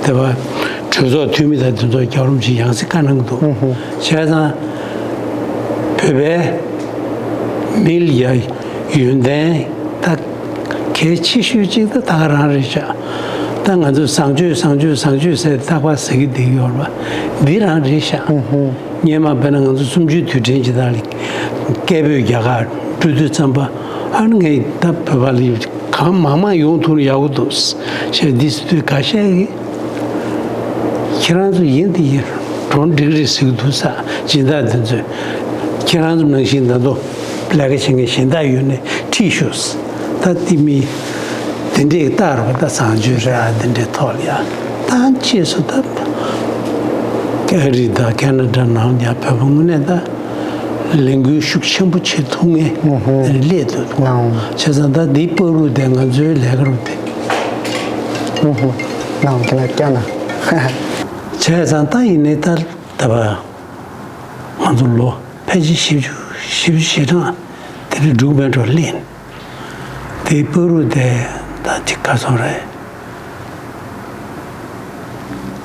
དེ་བ་གྲོས་ཚོགས་འཐུས་མི་དང་དེ་ཚོ་རྒྱལ་བ་རིན་པོ་ཆེ་ཡང་སྲིད་བཀའ་གནང་གི་འདུག་བྱས་ཙང་བོད་པའི་མི་ལ་ཡ་ཡོན་ཏན་ད་གལ་ཆེ་ཤོས་གཅིག་ད་ད་ག་རང་རེད་ཤག་ད་ང་ཚོས་བཟང་སྤྱོད་བཟང་སྤྱོད་བཟང་སྤྱོད་ཟེར་རྟག་པར་ཟེར་གི་བསྡད་ཡོད་རེད་པ། འདི་རང་རེད་ཤག་སྔོན་མ་དཔེར་ན་ང་ཚོ་གསུམ་བཅུའི་དུས་དྲན་གྱི་ད་ལ་སྐད་འབོད་རྒྱག་གར་འགྲོ་དུས་ཙམ་པ། ཨ་ནི་ངས་ད་བོད་པ་ལ་གང་མང་མང་ཡོང་ཐུབ་ན་ཡག་པོ་འདུག་ཞེས་འདི་ཟེར་དུས་འགའ་ཤས་ཀྱིས། ཁྱེད་རང་ཚོ་ཡིན་དེ་ཡིན་གྲོང་འགྲིག་རེད་ཟེར་གི་འདུག་ས་སྦྱིན་བདག་དེ་ཚོས། ཁྱེད་རང་ཚོ་ནང་བཞིན་ད་དུང་ལས་ཀ་བྱེད་མཁན་གཞན་དག་ཡོད་ནས་ཁྲིད་ཤོག་ད་དེ་མི་དེ་འདྲས་ལྟར་བ་ད་བཟང་སྤྱོད་རེད་ཨ། དེ་འདྲས་ཐོག་ལ་ཡ་ད་ཅེས་སུ་ད་ཨ་རི་དང་ཁེ་ན་ཌ་ནང་ཡ་བོད་པ་དངོས་གནས་ད་ལས་འགུལ་ཤུགས་ཆེན་པོ་བྱེད་ཐུབ་མཁན་དེ་འདྲས་སླེབས་འདུག་ལའང་བྱས་ཙང་ད་འདི་བར་དུ་དེ་ང་ཚོའི་ལས་ཀ་རུ་དེ་ལའང་དེ་ལ་བསྐྱར་ན། བྱས་ཙང་ད་ཡིན་ནའི་ད་ད་བ། ང་ཚོ་ལོ་ཕལ་ཆེར་བཞི་བཅུ་བཞི་བཅུ་ཞེ་གྲངས་དེ་རིང་འབྲུག་མེ་ཊོར་ལེན། དེའི་བར་དུ་དེ་ད་ཅིག་ག་སོང་རེད།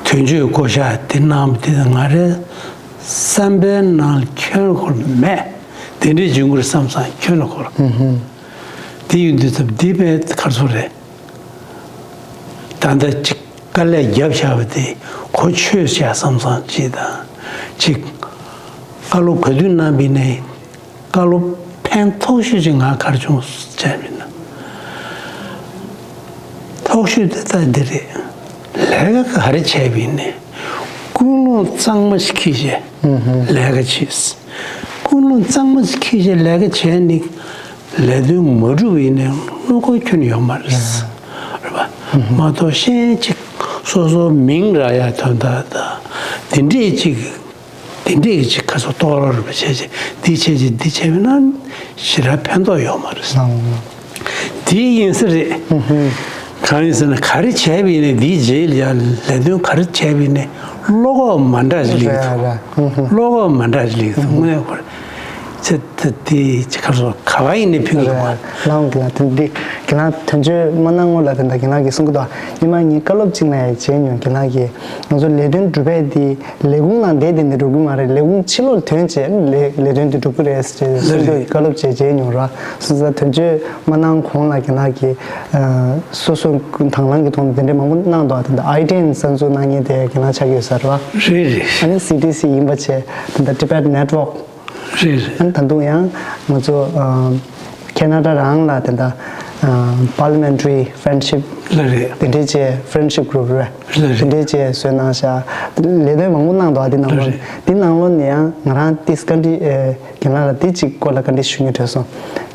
དོན་གཅོད་བསྐོ་བཞག་དེ་གནང་བ་དེ་ང་རའི་བསམ་པའི་ནང་ཁྱོན་ནས་མེད། དེ་འདྲའི་འབྱུང་གི་རེད་བསམ་སོང་ཁྱོན་ནས་ཁོ་ར། དེ་ཡིན་དུས་ཙམ་འདི་དཔེ་ག་སོང་རེད། ད་ལྟ་ཅིག་དཀའ་ལས་བརྒྱབ་བཞག་པ་དེ་གོ་ཆོད་བཞག་བསམ་བསམ་ཅིག་དང་། ཅིག་བཀའ་སློབ་ག་དུས་གནང་པ་ཡིན་ནའི་བཀའ་སློབ་ཕན་ཐོགས་ཤོས་ཅིག་ང་ག་རེ་བྱུང་བྱས་པ་ཡིན་ན། ཐོགས་ཤོས་དེ་ད་འདི་རེད། ལས་ཀ་ག་རེ་བྱས་པ་ཡིན་ནའི་ཀུན་སློང་གཙང་མ་ཞིག་འཁྱེར་བྱས་ལས་ཀ་བྱས། ཀུན་སློང་གཙང་མ་ཞིག་འཁྱེར་བྱས་ལས་ཀ་བྱས་ནི། ལས་དོན་མ་འགྲུབ་ཡིན་ནའི་བློ་ཁོག་ཁྱོན་ཡོད་མ་རེད། རེད་པ། མ་གཏོགས་གཞན་ཅིག་སོ་སོ་མིང་རག་ཡ་དོན་དག་དང་། དེ་འདྲས་ཅིག་དེ་འདྲས་ཅིག་ག་ཚོད་གཏོང་རོགས་རེད་པ་བྱས་ཅིག་འདི་བྱས་ཅིག་འདི་བྱས་པ་ན་ཞེ་དྲག་ཕན་ཐོགས་ཡོད་མ་རེད། དེ་ཡིན་ས་རེད། གང་ཡིན་ཟེར་ན་ག་རེ་བྱས་པ་ཡིན་ནའི་འདིའི་རྗེས་ལ་ཡ་ལས་དོན་ག་རེ་བྱས་པ་ཡིན་ནའི་བློ་ཁོག་མ་འདྲ་ཞིག་སླེབས་ཀྱི་འདུག་བློ་ཁོག་མ་འདྲ་ཞིག་སླེབས་ཀྱི་འདུག་དངོས་གནས་ཁོ་རེ། ཚེ་ད་དེ་ཅི་ག་སོ་ག་བ་ཡིན་ནའི་ཕན་གྱི་རེད། ལའང་གི་ལ་དེ་འདི་གི་ལ་དོན་གཅོད་མ་གནང་སྔོན་ལ་དེ་འདྲ་གི་ལ་གི་གསུང་གི་འདུག་ཉི་མ་ངའི་བཀའ་སློབ་ཅིག་ལ་ཡ་བྱས་མྱོང་གི་ལ་གི་ང་ཚོ་ལས་དོན་སྒྲུབ་པའི་དེ་ལས་ཁུངས་ནང་བསྡད་དེ་འདི་འགྲོ་གི་མ་རེད། ལས་ཁུངས་ཕྱི་ལོགས་ཐོན་བྱས་ལས་ལས་དོན་དེ་སྒྲུབ་ཀྱི་རེད་ཟེར་གསུང་གི་བཀའ་སློབ་བྱས་བྱས་མྱོང་ར། སོང་ཙང་དོན་གཅོད་མ་གནང་གོང་ལ་གི་ལ་གི་སོ་སོ་དང་བླངས་ཀྱི་ཐོག་ནས་དེ་འདྲའི་མང་པོ་གནང་འདུག་དེ་འདྲ་ཨའི་ཊི་ཨེན་གསར་འཛུགས་གནང་མཁན་དེ་གི་ལ་ཆགས་ཡོད་ས་རེད་བ། རེད་རེད། ཨ་ནི་སི་ཊི་སི་ཡིན་པ་བྱས་དེ་འདྲ་Tibet Network རེད་རེད། ཨ་ནི་ད་དུང་ཡང་ང་ཚོ་ཨ་ཁེ་ན་ཌ་རང་ལ་དེ་འདྲ་ཨ་Parliamentary Friendship ལ་རེད། དེ་འདྲའི་བྱས་Friendship Group རེད། ལ་རེད། དེ་འདྲའི་བྱས་བཟོས་གནང་ཤག་ལས་དོན་མང་པོ་གནང་འདུག་ཨ་དེ་ནང་ལོགས་ལ་རེད། དེ་ནང་ལོགས་ནས་ཡང་ང་རང་ཏིས་བཀའ་འདྲི་ཨེ་རྒན་ལགས་ལ་དེ་གཅིག་སྐོར་ལ་བཀའ་འདྲི་ཞུ་སྙིང་བྲོད་སོང་།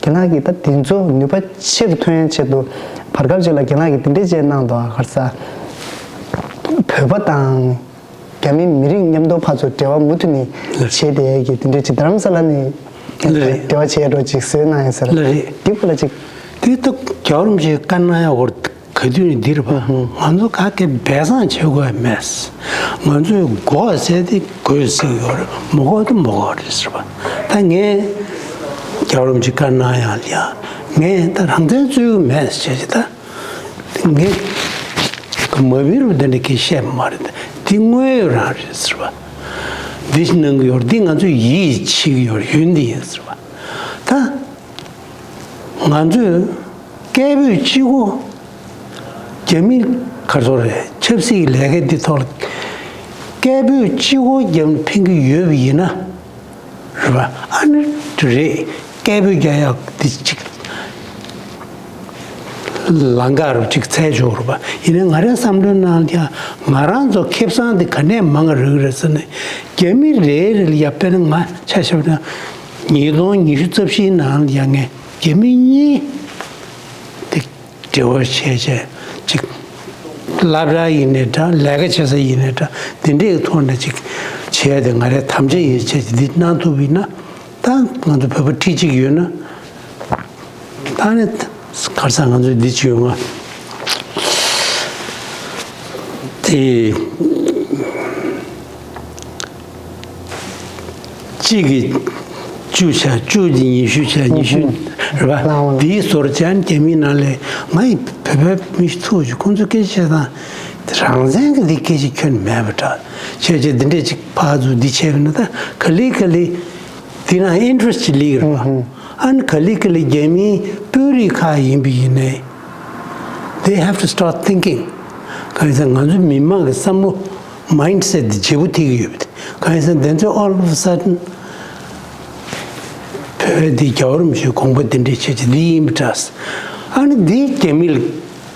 རྒན་ལགས་ཀྱིས་ད་དེ་ཚོ་ནུས་པ་ཆེ་རུ་ཐོན་ཡ་ཆེད་དུ་བར་སྐབས་ཅིག་ལ་རྒན་ལགས་ཀྱིས་དེ་འདྲའི་བྱས་གནང་འདུག་ཨ་ག་རེ་ཟ། བོད་པ་དང་། རྒྱ་མི་མི་རིགས་མཉམ་དུ་ཕར་ཚུར་འབྲེལ་བ་མུ་མཐུད་ནས་བྱས་བསྡད་ཀྱི་དེ་འདྲའི་ཅིག་རྡ་རམ་ས་ལ་ནས་ལགས་རེད། འབྲེལ་བ་བྱས་འགྲོ་ཅིག་བཟོས་གནང་ཡིན་ཟེར། ལགས་རེད། དེ་བ་ལ་ཅིག་དེ་ལྟ་རྒྱལ་བ་རིན་པོ་ཆེས་བཀའ་གནང་ཡག་བར་ག་དུས་ནས་འདིར་བ་ང་ཚོ་ག་གེ་སྦས་གསང་བྱེད་དགོས་ཡ་མེད། ང་ཚོས་དགོས་ཟེར་དེ་དགོས་ཟེར་ཡོད་རེད། མ་དགོས་དེ་མ་དགོས་རེད་ཟེར་བ། ད་ངས་རྒྱལ་བ་རིན་པོ་ཆེས་བཀའ་གནང་ཡག་ལ་ཡ་ངས་ད་རང་བཙན་རྩོད་ཀྱི་མེད་ཟེར་བྱས་ཅིག་ད། ངས་མ་བིར་བ་འདི་འདྲ་གི་བཤད་མ་རེད། འདི་དངོས་ཡོད་རང་རེད་ཟེར་བ། འདི་གནང་གི་ཡོད་རེད། འདི་ང་ཚོ་ཡིད་ཆེས་ཀྱི་ཡོད་རེད། ཡོད་འདི་ཡིན་ཟེར་བ། ད་ང་ཚོས་སྐད་འབོད་གཅིག་པོ་རྒྱ་མི་ག་རེ་ཟེར་རེད། ཆབ་སྲིད་ཀྱི་ལས་ཀ་འདི་ཐོག་ལ་སྐད་འབོད་གཅིག་པོ་རྒྱ་མི་ཕན་གྱི་ཡོད་པ་ཡིན་ན། རེད་པ། ཨ་ནི་རེད། སྐད་འབོད་རྒྱག་ཡག་འདི་གཅིག་ལམ་ཁ་རུ་གཅིག་འཚོལ་ཆོག་རེད་པ། ཡིན་ནའི་ང་རའི་བསམ་བློའི་ནང་ལ་ཡང་ང་རང་ཚོ་ཁེ་བཟང་འདི་ག་ནས་མང་ག་རག་གི་རེད་ཟེར་ནས། རྒྱ་མི་རེ་རེ་ལ་ཡ་དཔེར་ན་ང་ཆ་བཞག་ན་ཉིས་སྟོང་ཉི་ཤུ་རྩ་བཞིའི་ནང་ལ་ཡ་ངས་རྒྱ་མི་གཉིས་དེ་འབྲེལ་བ་བྱས་བྱས་ཅིག་སློབ་གྲྭ་ཡིན་ནའི་འདྲ། ལས་ཀ་བྱེད་ས་ཡིན་ནའི་འདྲ། དེ་འདྲའི་ཐོག་ནས་ཅིག་བྱས་ཏེ་ང་རའི་དམ་བཅའ་ཡིན་བྱས་ཅིག་འདི་གནང་ཐུབ་པ་ཡིན་ན། ད་ང་ཚོ་བོད་པ་ཁྲི་གཅིག་ཡོད་ན། ད་ནི་ག་རེ་ཟ། ང་ཚོ་འདི་བྱས་ཡོང་ང་ དེ་གཅིག་གིས་བཅུ་བྱས། བཅུ་གིས་ཉི་ཤུ་བྱས། ཉི་ཤུ་རེད་པ། དེའི་ཟུར་ཅན་རྒྱ་མིའི་ནང་ལས་ང་ཡི་བོད་པའི་མི་ཚོ་ཞིག་ཁོང་ཚོ་སྐད་ཆ་བཤད་སྟངས་དེ་རང་བཙན་གྱི་དེ་སྐད་ཆ་ཁྱོན་མེད་པ་འདྲ་བྱས་བྱས། འདི་འདྲས་ཅིག་ཕར་ཚུར་འདི་བྱས་པ་ན་ད་ག་ལེ་ག་ལེ་དེ་ན་ཨིན་ཊི་རེ་སི་ཊི་ཅིག་སླེབས་ཀྱི་རེད་པ། ཨ་ནི་ག་ལེ་ག་ལེ་རྒྱ་མིའི་དཔོན་རིགས་ཁག་ཡིན་པ་ཡིན་ནའི། They have to start thinking. གང་ཡིན་ཟེར་ན་ང་ཚོ་མི་མང་གི་བསམ་བློ། མའིན་ཌི་སེ་ཊི་དེ་བརྗེ་པོ་ཐེབས་ཀྱི་ཡོད་པ་དེ། གང་ཡིན་ཟེར་ན་དེ་ཚོས་all of a sudden བོད་པའི་དེ་རྒྱལ་བ་རིན་པོ་ཆེའི་དགོངས་པ་དེ་འདྲས་བྱས་བྱས་འདི་ཡིན་པ་འདྲ། ཨ་ནི་འདི་རྒྱ་མི་ལ་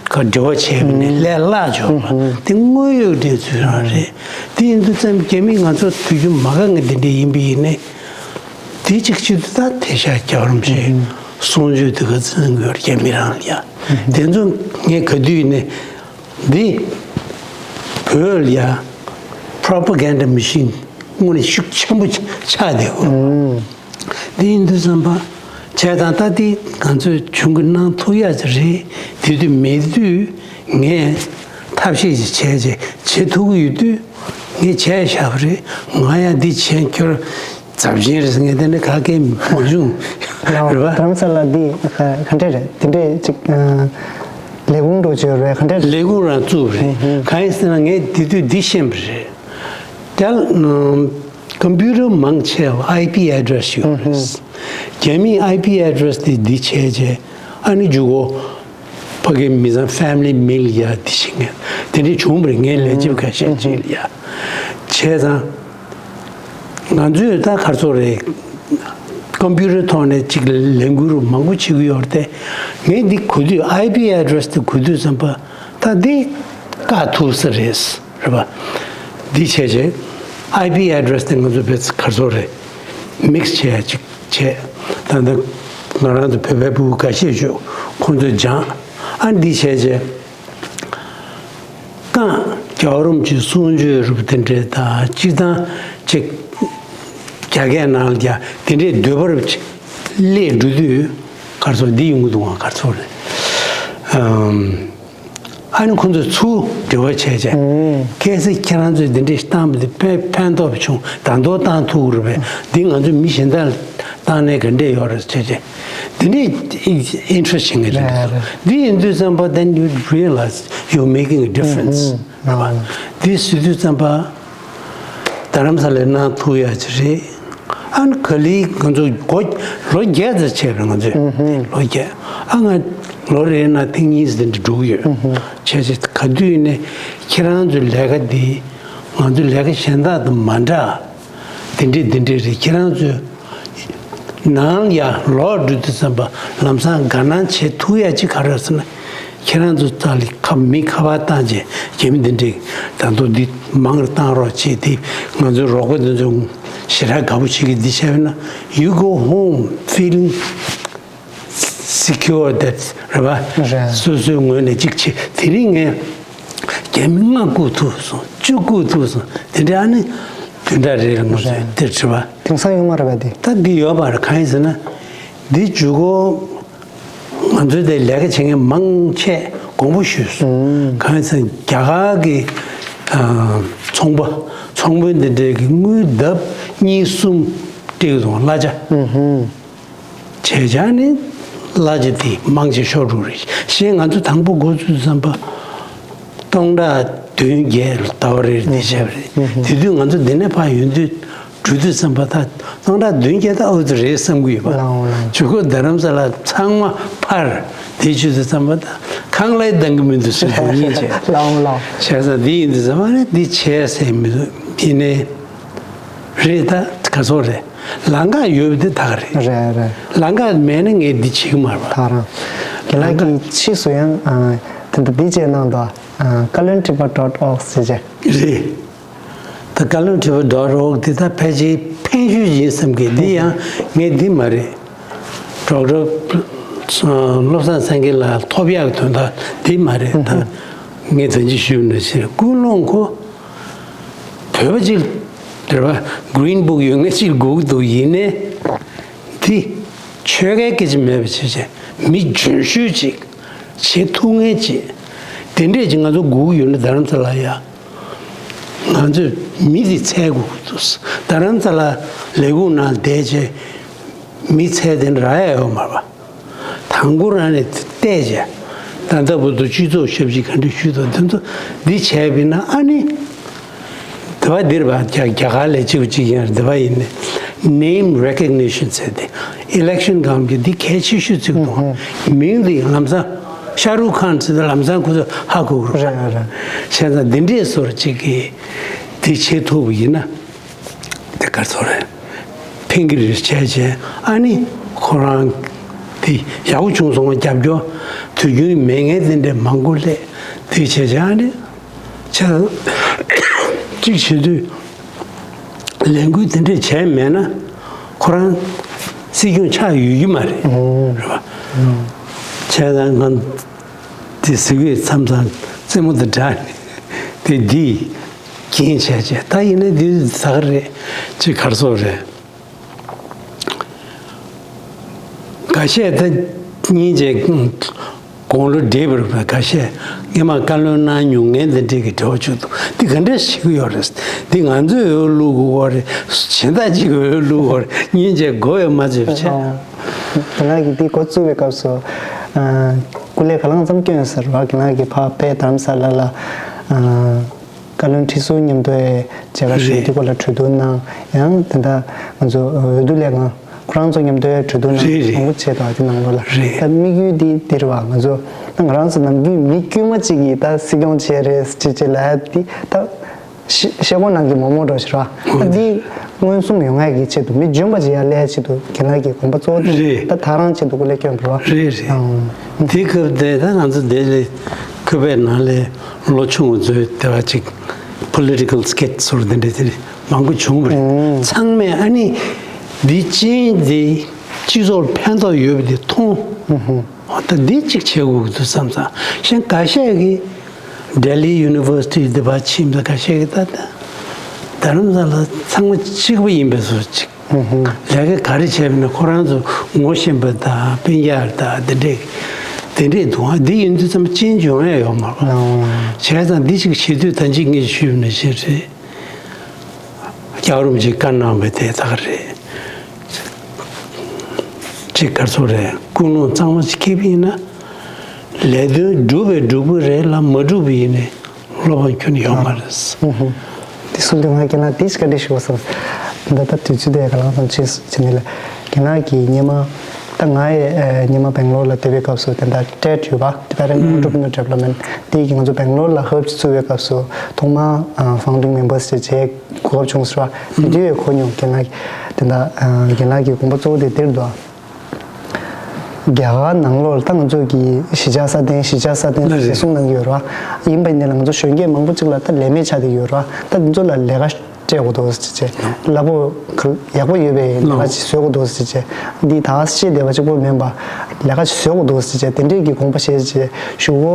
འབྲེལ་བ་བྱས་པ་ནས་ལས་སླ་ཆོག་པ་དེ་དངོས་ཡོད་གནས་ཚུལ་རང་རེད། དེ་ཡིན་དུས་ཙམ་རྒྱ་མིས་ང་ཚོ་དུས་རྒྱུན་མ་དགའ་ངེས་དེ་འདྲས་ཡིན་པ་ཡིན་ནའི། དེ་གཅིག་བྱེད་དུས་ད་དེ་ཤ་རྒྱལ་བ་རིན་པོ་ཆེའི་གསུང་ཆོས་དེ་ག་ཚོད་ཡོད་རྒྱ་མི་རང་ལ་ཡ། དེ་ཚོ་ངས་ག་དུས་ནས་འདི་བོད་ལ་ཡ་པྲོ་པ་གན་ཌ་མི་ཤིན་དངོས་གནས་ཤུགས་ཆེན་པོ་ཆགས་བསྡད་ཡོད། འདི་ཡིན་དུས་ཙམ་པ་བྱས་ཙང་ད་འདི་ང་ཚོས་གཞུང་གི་གནང་ཐུབ་ཡ་ཅིག་རེད། དེ་དུས་མེད་དུས་ངས་ཐབས་ཤེས་ཅིག་བྱས་བྱས་བྱེད་ཐུབ་ཀྱི་ཡོད་དུས་ངས་བྱས་བཞག་པ་རེད། ང་ཡང་འདི་བྱས་ཁྱོད། ཚབས་ཆེན་རེད་ཟེར་ངས་དེ་འདྲ་ག་གེ་མ་བྱུང་རེད་པ། རྡ་རམ་ས་ལ་འདི་ག་འདྲ་རེད། དེ་འདྲས་ཅིག་ལས་ཁུངས་འགྲོ་བྱོས་རེད། ག་འདྲ་རེད། ལས་ཁུངས་རང་བཙུགས་རེད། གང་ཡིན་ཟེར་ན་ངས་དེ་དུས་འདི་ཤེས་པ་རེད། དེ་ཀམ་པུ་ཊར་མང་ཆེ་བ་ཨའི་པི་ཨེ་ཌི་རེ་སི་ཡོད་རེད། རྒྱ་མིས་ཨའི་པི་ཨེ་ཌི་རེ་སི་དེ་འདི་བྱས་རྗེས་ཨ་ནི་མཇུག་གོ་ཕ་གི་མི་ཚང་ཕེ་མི་ལི་མེལ་ཡ་དེ་ཞིག་ངས་དེ་འདྲའི་བྱུང་བ་རེད། ངའི་ལས་བྱེད་ཁ་ཤས་ཅིག་ལ་ཡ། བྱས་ཙང་ང་ཚོས་ད་ག་རེ་ཟེར་རེད། ཀམ་པུ་ཊར་ཐོག་ནས་ཅིག་ལས་འགུལ་མང་པོ་བྱེད་ཀྱི་ཡོད་རེད་དེ། ངས་འདི་གོ་དུས་ཨའི་པི་ཨེ་ཌི་རེ་སི་དེ་གོ་དུས་ཙམ་པ་ད་འདི་བཀག་ཐུབ་ས་རེད། རེད་པ། འདི་བྱས་བྱས་ཨའི་པི་ཨེ་ཌི་རེ་སི་དེ་ང་ཚོ་བེད་ག་རེ་ཟེར་རེད། མིག་སི་བྱས་ཡ་ཅིག་བྱས། ད་ལྟ་ང་རང་ཚོ་བོད་པའི་ཕྲུ་གུ་འགའ་ཤས་ཡོད། ཁོང་ཚོས་སྦྱངས། ཨ་འདི་བྱས་བྱས་རྐང་རྒྱལ་བ་རིན་པོ་ཆེའི་གསུང་ཆོས་རུ་དེ་འདྲས་དང་སྤྱིར་བཏང་ཅིག་རྒྱ་སྐད་ནང་ལ་རྒྱ་དེ་འདྲས་འདོད་པ་རུ་སླེབས་འགྲོ་དུས་ག་རེ་ཟེར་འདི་ཡོང་གི་འདུག་ག་ག་རེ་ཟེར་རེད། ཨམ། ཨ་ནི་ཁོང་ཚོས་ཚུར་འབྲེལ་བ་བྱས་བྱས། གལ་སྲིད་ཁྱེད་རང་ཚོས་འདི་འདྲས་བཏང་བ་འདི་ཕན་ཕན་ཐོགས་བྱུང་། ད་དུང་བཏང་ཐུབ་ཀྱི་རེད་པས། འདི་ང་ཚོས་མི་གཞན་དག་ལ་བཏང་ནས་ག་འདྲས་ཡོད་རེད་བྱས་བྱས། འདི་འདྲས་ཨིན་ཊི་རེ་སི་ཊི་བྱེད་མཁན་རེད་འདུག་འདི་ཡིན་དུས་ཙམ་པ་then you realize you're making a difference། རེད་པ། འདི་ཟེར་དུས་ཙམ་པ་རྡ་རམ་ས་ལའི་གནང་ཐུབ་ཡ་ཅིག་རེད། ཨ་ནི་ག་ལེ་ང་ཚོ་སྒོ་ལོ་བརྒྱད་ཙམ་བྱས་པ་རེད་ང་ཚོས། ལོ་བརྒྱད། ཨ་ང་ལོ་རེའི་ནང་ཐེངས་གཉིས་ཙམ་དེ་འདྲ་འགྲོ་གི་ཡོད། བྱས་ཙང་ག་དུས་ནས་ཁྱེད་རང་ཚོའི་ལས་ཀ་འདི་ང་ཚོའི་ལས་ཀ་གཞན་དག་དང་མ་འདྲ། དེ་འདྲས་དེ་འདྲས་རེད། ཁྱེད་རང་ཚོས་ནང་ཡར་ལོག་འགྲོ་དུས་ཙམ་པ་ལམ་སང་དགའ་སྣང་བྱེད་ཐུབ་ཡ་ཅིག་ག་རེ་ཟེར་ན། ཁྱེད་རང་ཚོ་ཙག་ལི་ཁ་མི་ཁ་པར་བཏང་རྗེས་རྒྱ་མི་འདི་འདྲས་ད་དུང་འདི་མང་རུ་བཏང་རོགས་བྱེད་དེ། ང་ཚོའི་རོགས་པ་འདི་ཚོ་ཞེ་དྲག་དགའ་པོ་བྱེད་ཀྱི་འདི་བྱས་པ་ན། You go home feeling secure that རེད་པ། རེད། སོ་སོའི་ངོས་ནས་ཅིག་བྱེད། དེ་རིང་ངས་རྒྱ་མི་ལྔ་བཀུག་ཐུབ་སོང་། བཅུ་བཀུག་ཐུབ་སོང་། དེ་འདྲ་ཨ་ནི་བདུན་ཕྲག་རེ་རེ་ང་ཚོས་རེད། དེར་བྱེད་པ། དེང་སང་ཡོད་མ་རེད་པ་དེ། ད་འདི་ཡོད་པ་རེད། གང་ཡིན་ཟེར་ན་འདི་མཇུག་གོ་ང་ཚོའི་དེ་ལས་ཀ་བྱེད་མཁན་མང་ཆེ་དགོངས་པ་ཞུས་སོང་། གང་ཡིན་ཟེར་ན་རྒྱ་གར་གྱི་ཨ་ཚོང་པ་ཚོང་དཔོན་འདི་འདྲས་ཀྱི་དངུལ་ལྡབ་གཉིས་གསུམ་སྤྲད་ཀྱི་འདུག་གླ་ཆ། བྱས་བྱས་ནི་གླ་ཆ་དེ་མང་ཆེ་ཤོར་འགྲོ་རེད། གཞན་ང་ཚོ་དང་པོ་འགོ་བཙུགས་ཙམ་པ་སྟོང་ཕྲག་བདུན་བརྒྱད་ཟླ་བ་རེར་དེ་བྱས་པ་རེད། དེ་དུས་ང་ཚོ་འདི་ནས་ཕར་ཡོང་དུས་འགྲོ་དུས་ཙམ་པ་ད་སྟོང་ཕྲག་བདུན་བརྒྱད་ད་ཨོ་ཙི་རེད་བསམ་གྱི་ཡོད་པ། ལའོ་ལའོ། ཇུ་གོ་རྡ་རམ་ས་ལ་ཚང་མ་ཕར་དེ་བྱེད་དུས་ཙམ་པ་ད་ཁང་གླའི་འདང་གི་མི་འདུག་ཟེར་དགོས་ངེས་བྱས། ལའོ་ལའོ། བྱས་ཙང་འདི་ཡིན་དུས་ཙམ་པ་ནི་འདི་བྱས་ཟེར་མི་འདུག་ཡིན་ནའི་རེད། ད་ག་ཚོད་རེད། ལམ་ཁ་ཡོད་པ་འདི་ད་ག་རེད། རེད་རེད། ལམ་ཁ་མེད་ན་ངས་འདི་བྱེད་ཀྱི་མ་རེད་པ། ད་རང་། རྒན་ལགས་ཀྱིས་ཕྱིས་སུ་ཡང་ཨ་དེ་འདྲ་འདི་བྱས་གནང་དོ། ཨ་ཀ་ལན་ཊི་པ་ཌོ་ཊི་ཨོ་རྒ་ཟེར་བྱས། རེད། ད་ཀ་ལན་ཊི་པ་ཌོ་ཊི་ཨོ་རྒ་འདི་ད་ཕལ་ཆེར་ཕན་ཤུལ་ཡིན་བསམ་གི། འདི་ཡང་ངས་འདི་མ་རེད། ཌོག་ཊར་བློ་བཟང་སེང་གེ་ལགས་ཐོབ་ཡག་གི་དོན་དག་འདི་མ་རེད། ད་ངས་ད་ཅི་ཞུས་ནས་ཕྱིར་ཀུན་སློང་ཁོ། བོད་པ་ཅིག་རེད་པ། གི་རིན་བུག་ཡོད་མཁན་ཅིག་དགོས་ཀྱི་འདུག་ཡིན་ནའི་འདི་ཆོལ་ཁའི་སྐད་ཆ་མེད་པ་བྱས་བྱས་མི་རྒྱུན་ཤོས་ཅིག་བྱེད་ཐུབ་མཁན་ཅིག་དེ་འདྲས་ཅིག་ང་ཚོ་དགོས་ཀྱི་ཡོད་ན་རྡ་རམ་ས་ལ་ཡ་ ང་ཚོས་མི་དེ་འཚོལ་དགོས་ཀྱི་འདུག་རྡ་རམ་ས་ལ་ལས་ཁུངས་ནང་བསྡད་བྱས་མི་འཚོལ་དེ་རག་ཡ་ཡོད་མ་རེད་པ། དང་པོ་རང་ནས་བལྟས་བྱས། ད་ལྟ་བར་དུ་སྤྱི་ཚོགས་ཞབས་ཕྱི་ག་འདྲ་ཞུས་འདུག་འདི་ཚོ་འདི་བྱས་པས་ན། ཨ་ནི་དེ་བ་འདིར་བ་རྒྱ་རྒྱ་གར་ལས་གཅིག་པ་གཅིག་ཡིན་རེད། དེ་བ་ཡིན་ནས་name recognition ཟེར་ཏེ་election སྒང་གི་འདི་གལ་ཆེ་ཤོས་ཅིག་འདུག་མིང་འདི་ལམ་སང་ཤ་རུག་ཁཱན་ཟེར་ཏེ་ལམ་སང་ཁོ་ཚོ་ཧ་གོ་གི་རེད། རེད་རེད། བྱས་ཙང་འདི་འདྲས་སོར་གཅིག་གིས་འདི་བྱེད་ཐུབ་པ་ཡིན་ན། དེ་ག་ཚོད་རེད། ཕན་གྱི་རེད་བྱས་བྱས། ཨ་ནི་ཁོ་རང་དེ་ཡག་པོ་བྱུང་སོང་བ། རྒྱབ་སྐྱོར་དུས་རྒྱུན་མེད་མཁན་དེ་འདྲས་མང་པོ་སླེབས། དེ་བྱས་བྱས་ཨ་ནི་ཆ་གཅིག་བྱེད་དུས་ལས་འགུལ་དེ་འདྲས་བྱས་མེད་ན་ཁོ་རང་སྲིད་སྐྱོང་ཆགས་ཡོད་ཀྱི་མ་རེད། རེད་པ། བྱས་ཙང་ང་དེ་ཟེར་གི་མཚམས་མཚམས་རྩེད་མོ་དང་འདྲ་ནས་དེ་འདི། རྐྱེན་བྱས་བྱས། ད་ཡིན་ན་འདི་ཟ་གི་རེད། ཅིག་གར་སོགས་རེད། འགའ་ཤས་ད་སྙིང་རྗེ་དགུང་ལོ་བགྲེས་པ་རེད་པ། འགའ་ཤས་སྔས་མ་བཀའ་བློན་གནང་མྱོང་མཁན་དེ་འདྲས་ཀྱི་འབྲེལ་བ་བྱུང་འདུག་འདི་ག་འདྲས་ཞིག་ཡོད་རེད། འདི་ང་ཚོས་འོས་བླུག་དགོས་རེད། གཞན་དག་ཅིག་གིས་འོས་བླུག་དགོས་རེད། སྙིང་རྗེ་དགོས་ཡོད་མ་བརྗེད་བྱས། ཨོ། རྒན་ལགས་ཀྱིས་འདི་འགོ་བཙུགས་པའི་སྐབས་སུ། ཨ། སྐུ་ལས་ག་ལང་ཙམ་བསྐྱོན་ཟེར་བ། རྒན་ལགས་ཀྱིས་ཕར་དཔལ་དྷ་རམ་ས་ལ་ལ། ཨ། བཀའ་བློན་ཁྲི་ཟུར་མཉམ་དུ་མཇལ་ཁ་ཞུས། རེད། དེ་སྐོར་ལ་གྲོས་བསྡུར་གནང་། ཡང་དེ་འདྲ་ང་ཚོ་འོས་བསྡུ་ལས་ཁང་ཁོ་རང་ཚོ་མཉམ་དུ་གྲོས་བསྡུར་གནང་། རེད་རེད། མང་པོ་བྱས་འདུག་དེ་ནང་ལོགས་ལ། རེད། ད་དམིགས་ཡུལ་འདི་འདིར་བ། ང་ཚོ་ད་ང་རང་ཚོ་ནམ་རྒྱུན་མི་དཀྱུས་མ་གཅིག་གིས་ད་སྲིད་སྐྱོང་བྱས་རེད་ཅེས་ཅེས་ལབ་ཡ་འདི་ད་ཤེ་ཤེ་གོ་ནང་གི་མོག་མོག་འགྲོ་ཞིག་ར། ད་འདི་མངོན་སུམ་ཡོང་ཡ་གི་ཆེད་དུ། མི་འཇོན་པ་ཅིག་ཡར་སླེབས་ཡ་ཆེད་དུ་རྒན་ལགས་ཀྱི་དགོངས་པ་གཙོ་བོ་དེ། རེད། ད་ད་རང་ཆེད་དུ་སྐུ་ལས་བསྐྱོན་པ་རེད་བ། རེད་རེད། ཨང་། དེ་སྐབས་དེ་ད་ང་ཚོ་དེ་ལས་ཁུ་པའི་ནང་ལས་ལོ་ཆུང་བ་ཚོའི་དེ་བ་ཅིག་political skit ཟེར་དེ་འདྲ་དེ་མང་པོ་བྱུང་བ་རེད། ཨང་། ཚང་མས་ཨ་ནི་འདི་ཅན་འདི་སྤྱི་ཚོགས་ལ་ཕན་ཐོགས་ཡོད་པ་དེ་མཐོང་། ཨ། ད་འདི་གཅིག་བྱེད་དགོས་ཀྱི་འདུག་བསམ་ཙང་། གཞན་འགའ་ཤས་ཀྱིས་Delhi University འདི་པར་ཕྱིན་པ་འགའ་ཤས་ཀྱིས་ད་ལྟ་རྡ་རམ་ས་ལ་ཚང་མ་གཅིག་པ་ཡིན་པའི་བཟོ་ཅིག་ལས་ཀ་ག་རེ་བྱས་པ་ན་ཁོ་རང་ཚོ་ངོ་ཤེས་པ་དང་སྤུན་ཀྱག་དང་དེ་འདྲས་དེ་འདྲས་འདུག་ཨ། འདི་ཡིན་དུས་ཙམ་ཅན་འབྱུང་ཡ་ཡོད་མ་རེད། བྱས་ཙང་འདི་ཅིག་བྱེད་དུས་ད་ཅིག་ངས་ཞུས་པ་ནང་བཞིན་རེད། སྐྱག་རུམ་ཅིག་བཀར་གནང་བའི་དེ་ད་ག་རེད། ཅིག་ག་ཚོད་རེད། ཀུན་སློང་གཙང་མ་ཅིག་འཁྱེར་བ་ཡིན་ན། ལས་དོན་འགྲུབ་པའི་འགྲུབ་ཀྱི་རེད་ལ། མ་འགྲུབ་པ་ཡིན་ནའི་བློ་ཕམ་ཁྱོན་ནས་ཡོད་མ་རེད། ཨུ་ཧུ། དེ་གསུང་དུས་ང་རྒན་ལགས་དེ་ཅིག་བཀའ་འདྲི་ཞུ་དགོས་བསམ། ད་ལྟ་དུས་ཚོད་དེ་ག་ལང་ཙམ་ཕྱིན་སོང་ནས་ལ། རྒན་ལགས་ཀྱིས་སྔོན་མ། ད་ང་ཡི་ཨ་སྔོན་མ་སྦེང་ལོར་ལ་བསྡད་པའི་སྐབས་སུ་དེ་འདྲ་ཊེཌ་ཡོད་པ། Tibetan Entrepreneur Development དེ་གི་ང་ཚོ་སྦེང་ལོར་ལ་ཧབ་ཅིག་བཙུགས་པའི་སྐབས་སུ་ཐོག་མར་ཨ་founding members ཅིག་བྱེད་གོ་སྐབས་བྱུང་ཟེར་བ། དེ་དུས་ཡང་གོ་མྱོང་། རྒན་ལགས་དེ་འདྲ་ཨ་རྒན་ལགས་ཀྱི་དགོངས་པ་གཙོ་བོ་དེ་དེར་འདུག་རྒྱ་གར་ནང་ལོགས་ལ་ད་ང་ཚོ་གི་གཞིས་ཆགས་སྲ་བརྟན་གཞིས་ཆགས་སྲ་བརྟན་ཟེར་གསུངས་གནང་གི་ཡོད་རེད་བ། ཡིན་པ་ཡིན་ནའི་ལ་ང་ཚོ་གཞོན་སྐྱེས་མང་པོ་ཅིག་ལ་ད་ལས་མེད་ཆགས་བསྡད་ཀྱི་ཡོད་རེད་བ། ད་འདི་ཚོ་ལ་ལས་ཀ་སྤྲད་དགོས་འདུག་ཟེར་བྱས། རླབས་པོ་ཡག་པོ་ཡོད་པའི་ལས་ཀ་ཅིག་བཟོ་དགོས་འདུག་ཟེར་བྱས། འདི་ད་ཤེས་བསྡད་པ་གཅིག་པོ་མིན་པ་ལས་ཀ་ཅིག་བཟོ་དགོས་འདུག་ཟེར་བྱས། དེ་འདྲས་ཀྱི་དགོངས་པ་བཞེས་བྱས་ཞུ་གོ།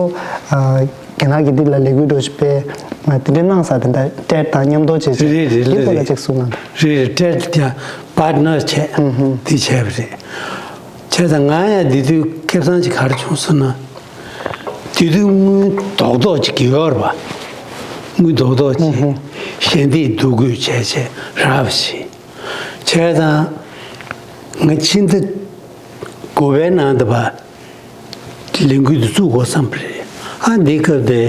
རྒན་ལགས་ཀྱིས་འདི་ལ་ལས་འགུལ་འགྲོ་ཞིག་སྤེལ། དེ་འདྲའི་གནང་ས་དེ་འདྲ་ཊེཌ་དང་མཉམ་དུ་བྱས་བྱས། རེད་རེད། འདི་སྐོར་ལ་ཅིག་གསུང་གནང་། རེད་རེད། ཊེཌ་དང་པར་ཊི་ནར་བྱས། ཨུ་ཧུ། འདི་བྱས་པ་རེད། བྱས་ཙང་ང་ཡང་འདི་དུས་ཁེ་བཟང་ཅིག་ག་རེ་བྱུང་ཟེར་ན། འདི་དུས་དངུལ་རྡོག་རྡོག་ཅིག་ཡོད་རེད་པ། དངུལ་རྡོག་རྡོག་ཅིག་ཨུ་ཧུ། ཞལ་འདེབས་བསྡུ་དགོས་བྱས་བྱས་རག་པ་ཞིག་བྱས་ཙང་ང་ཕྱི་ཟླ་དགུ་པའི་ནང་དུ་བ། ལས་འགུལ་དེ་བཙུགས་དགོས་བསམ་པ་རེད། ཨ་འདི་སྐབས་དེ་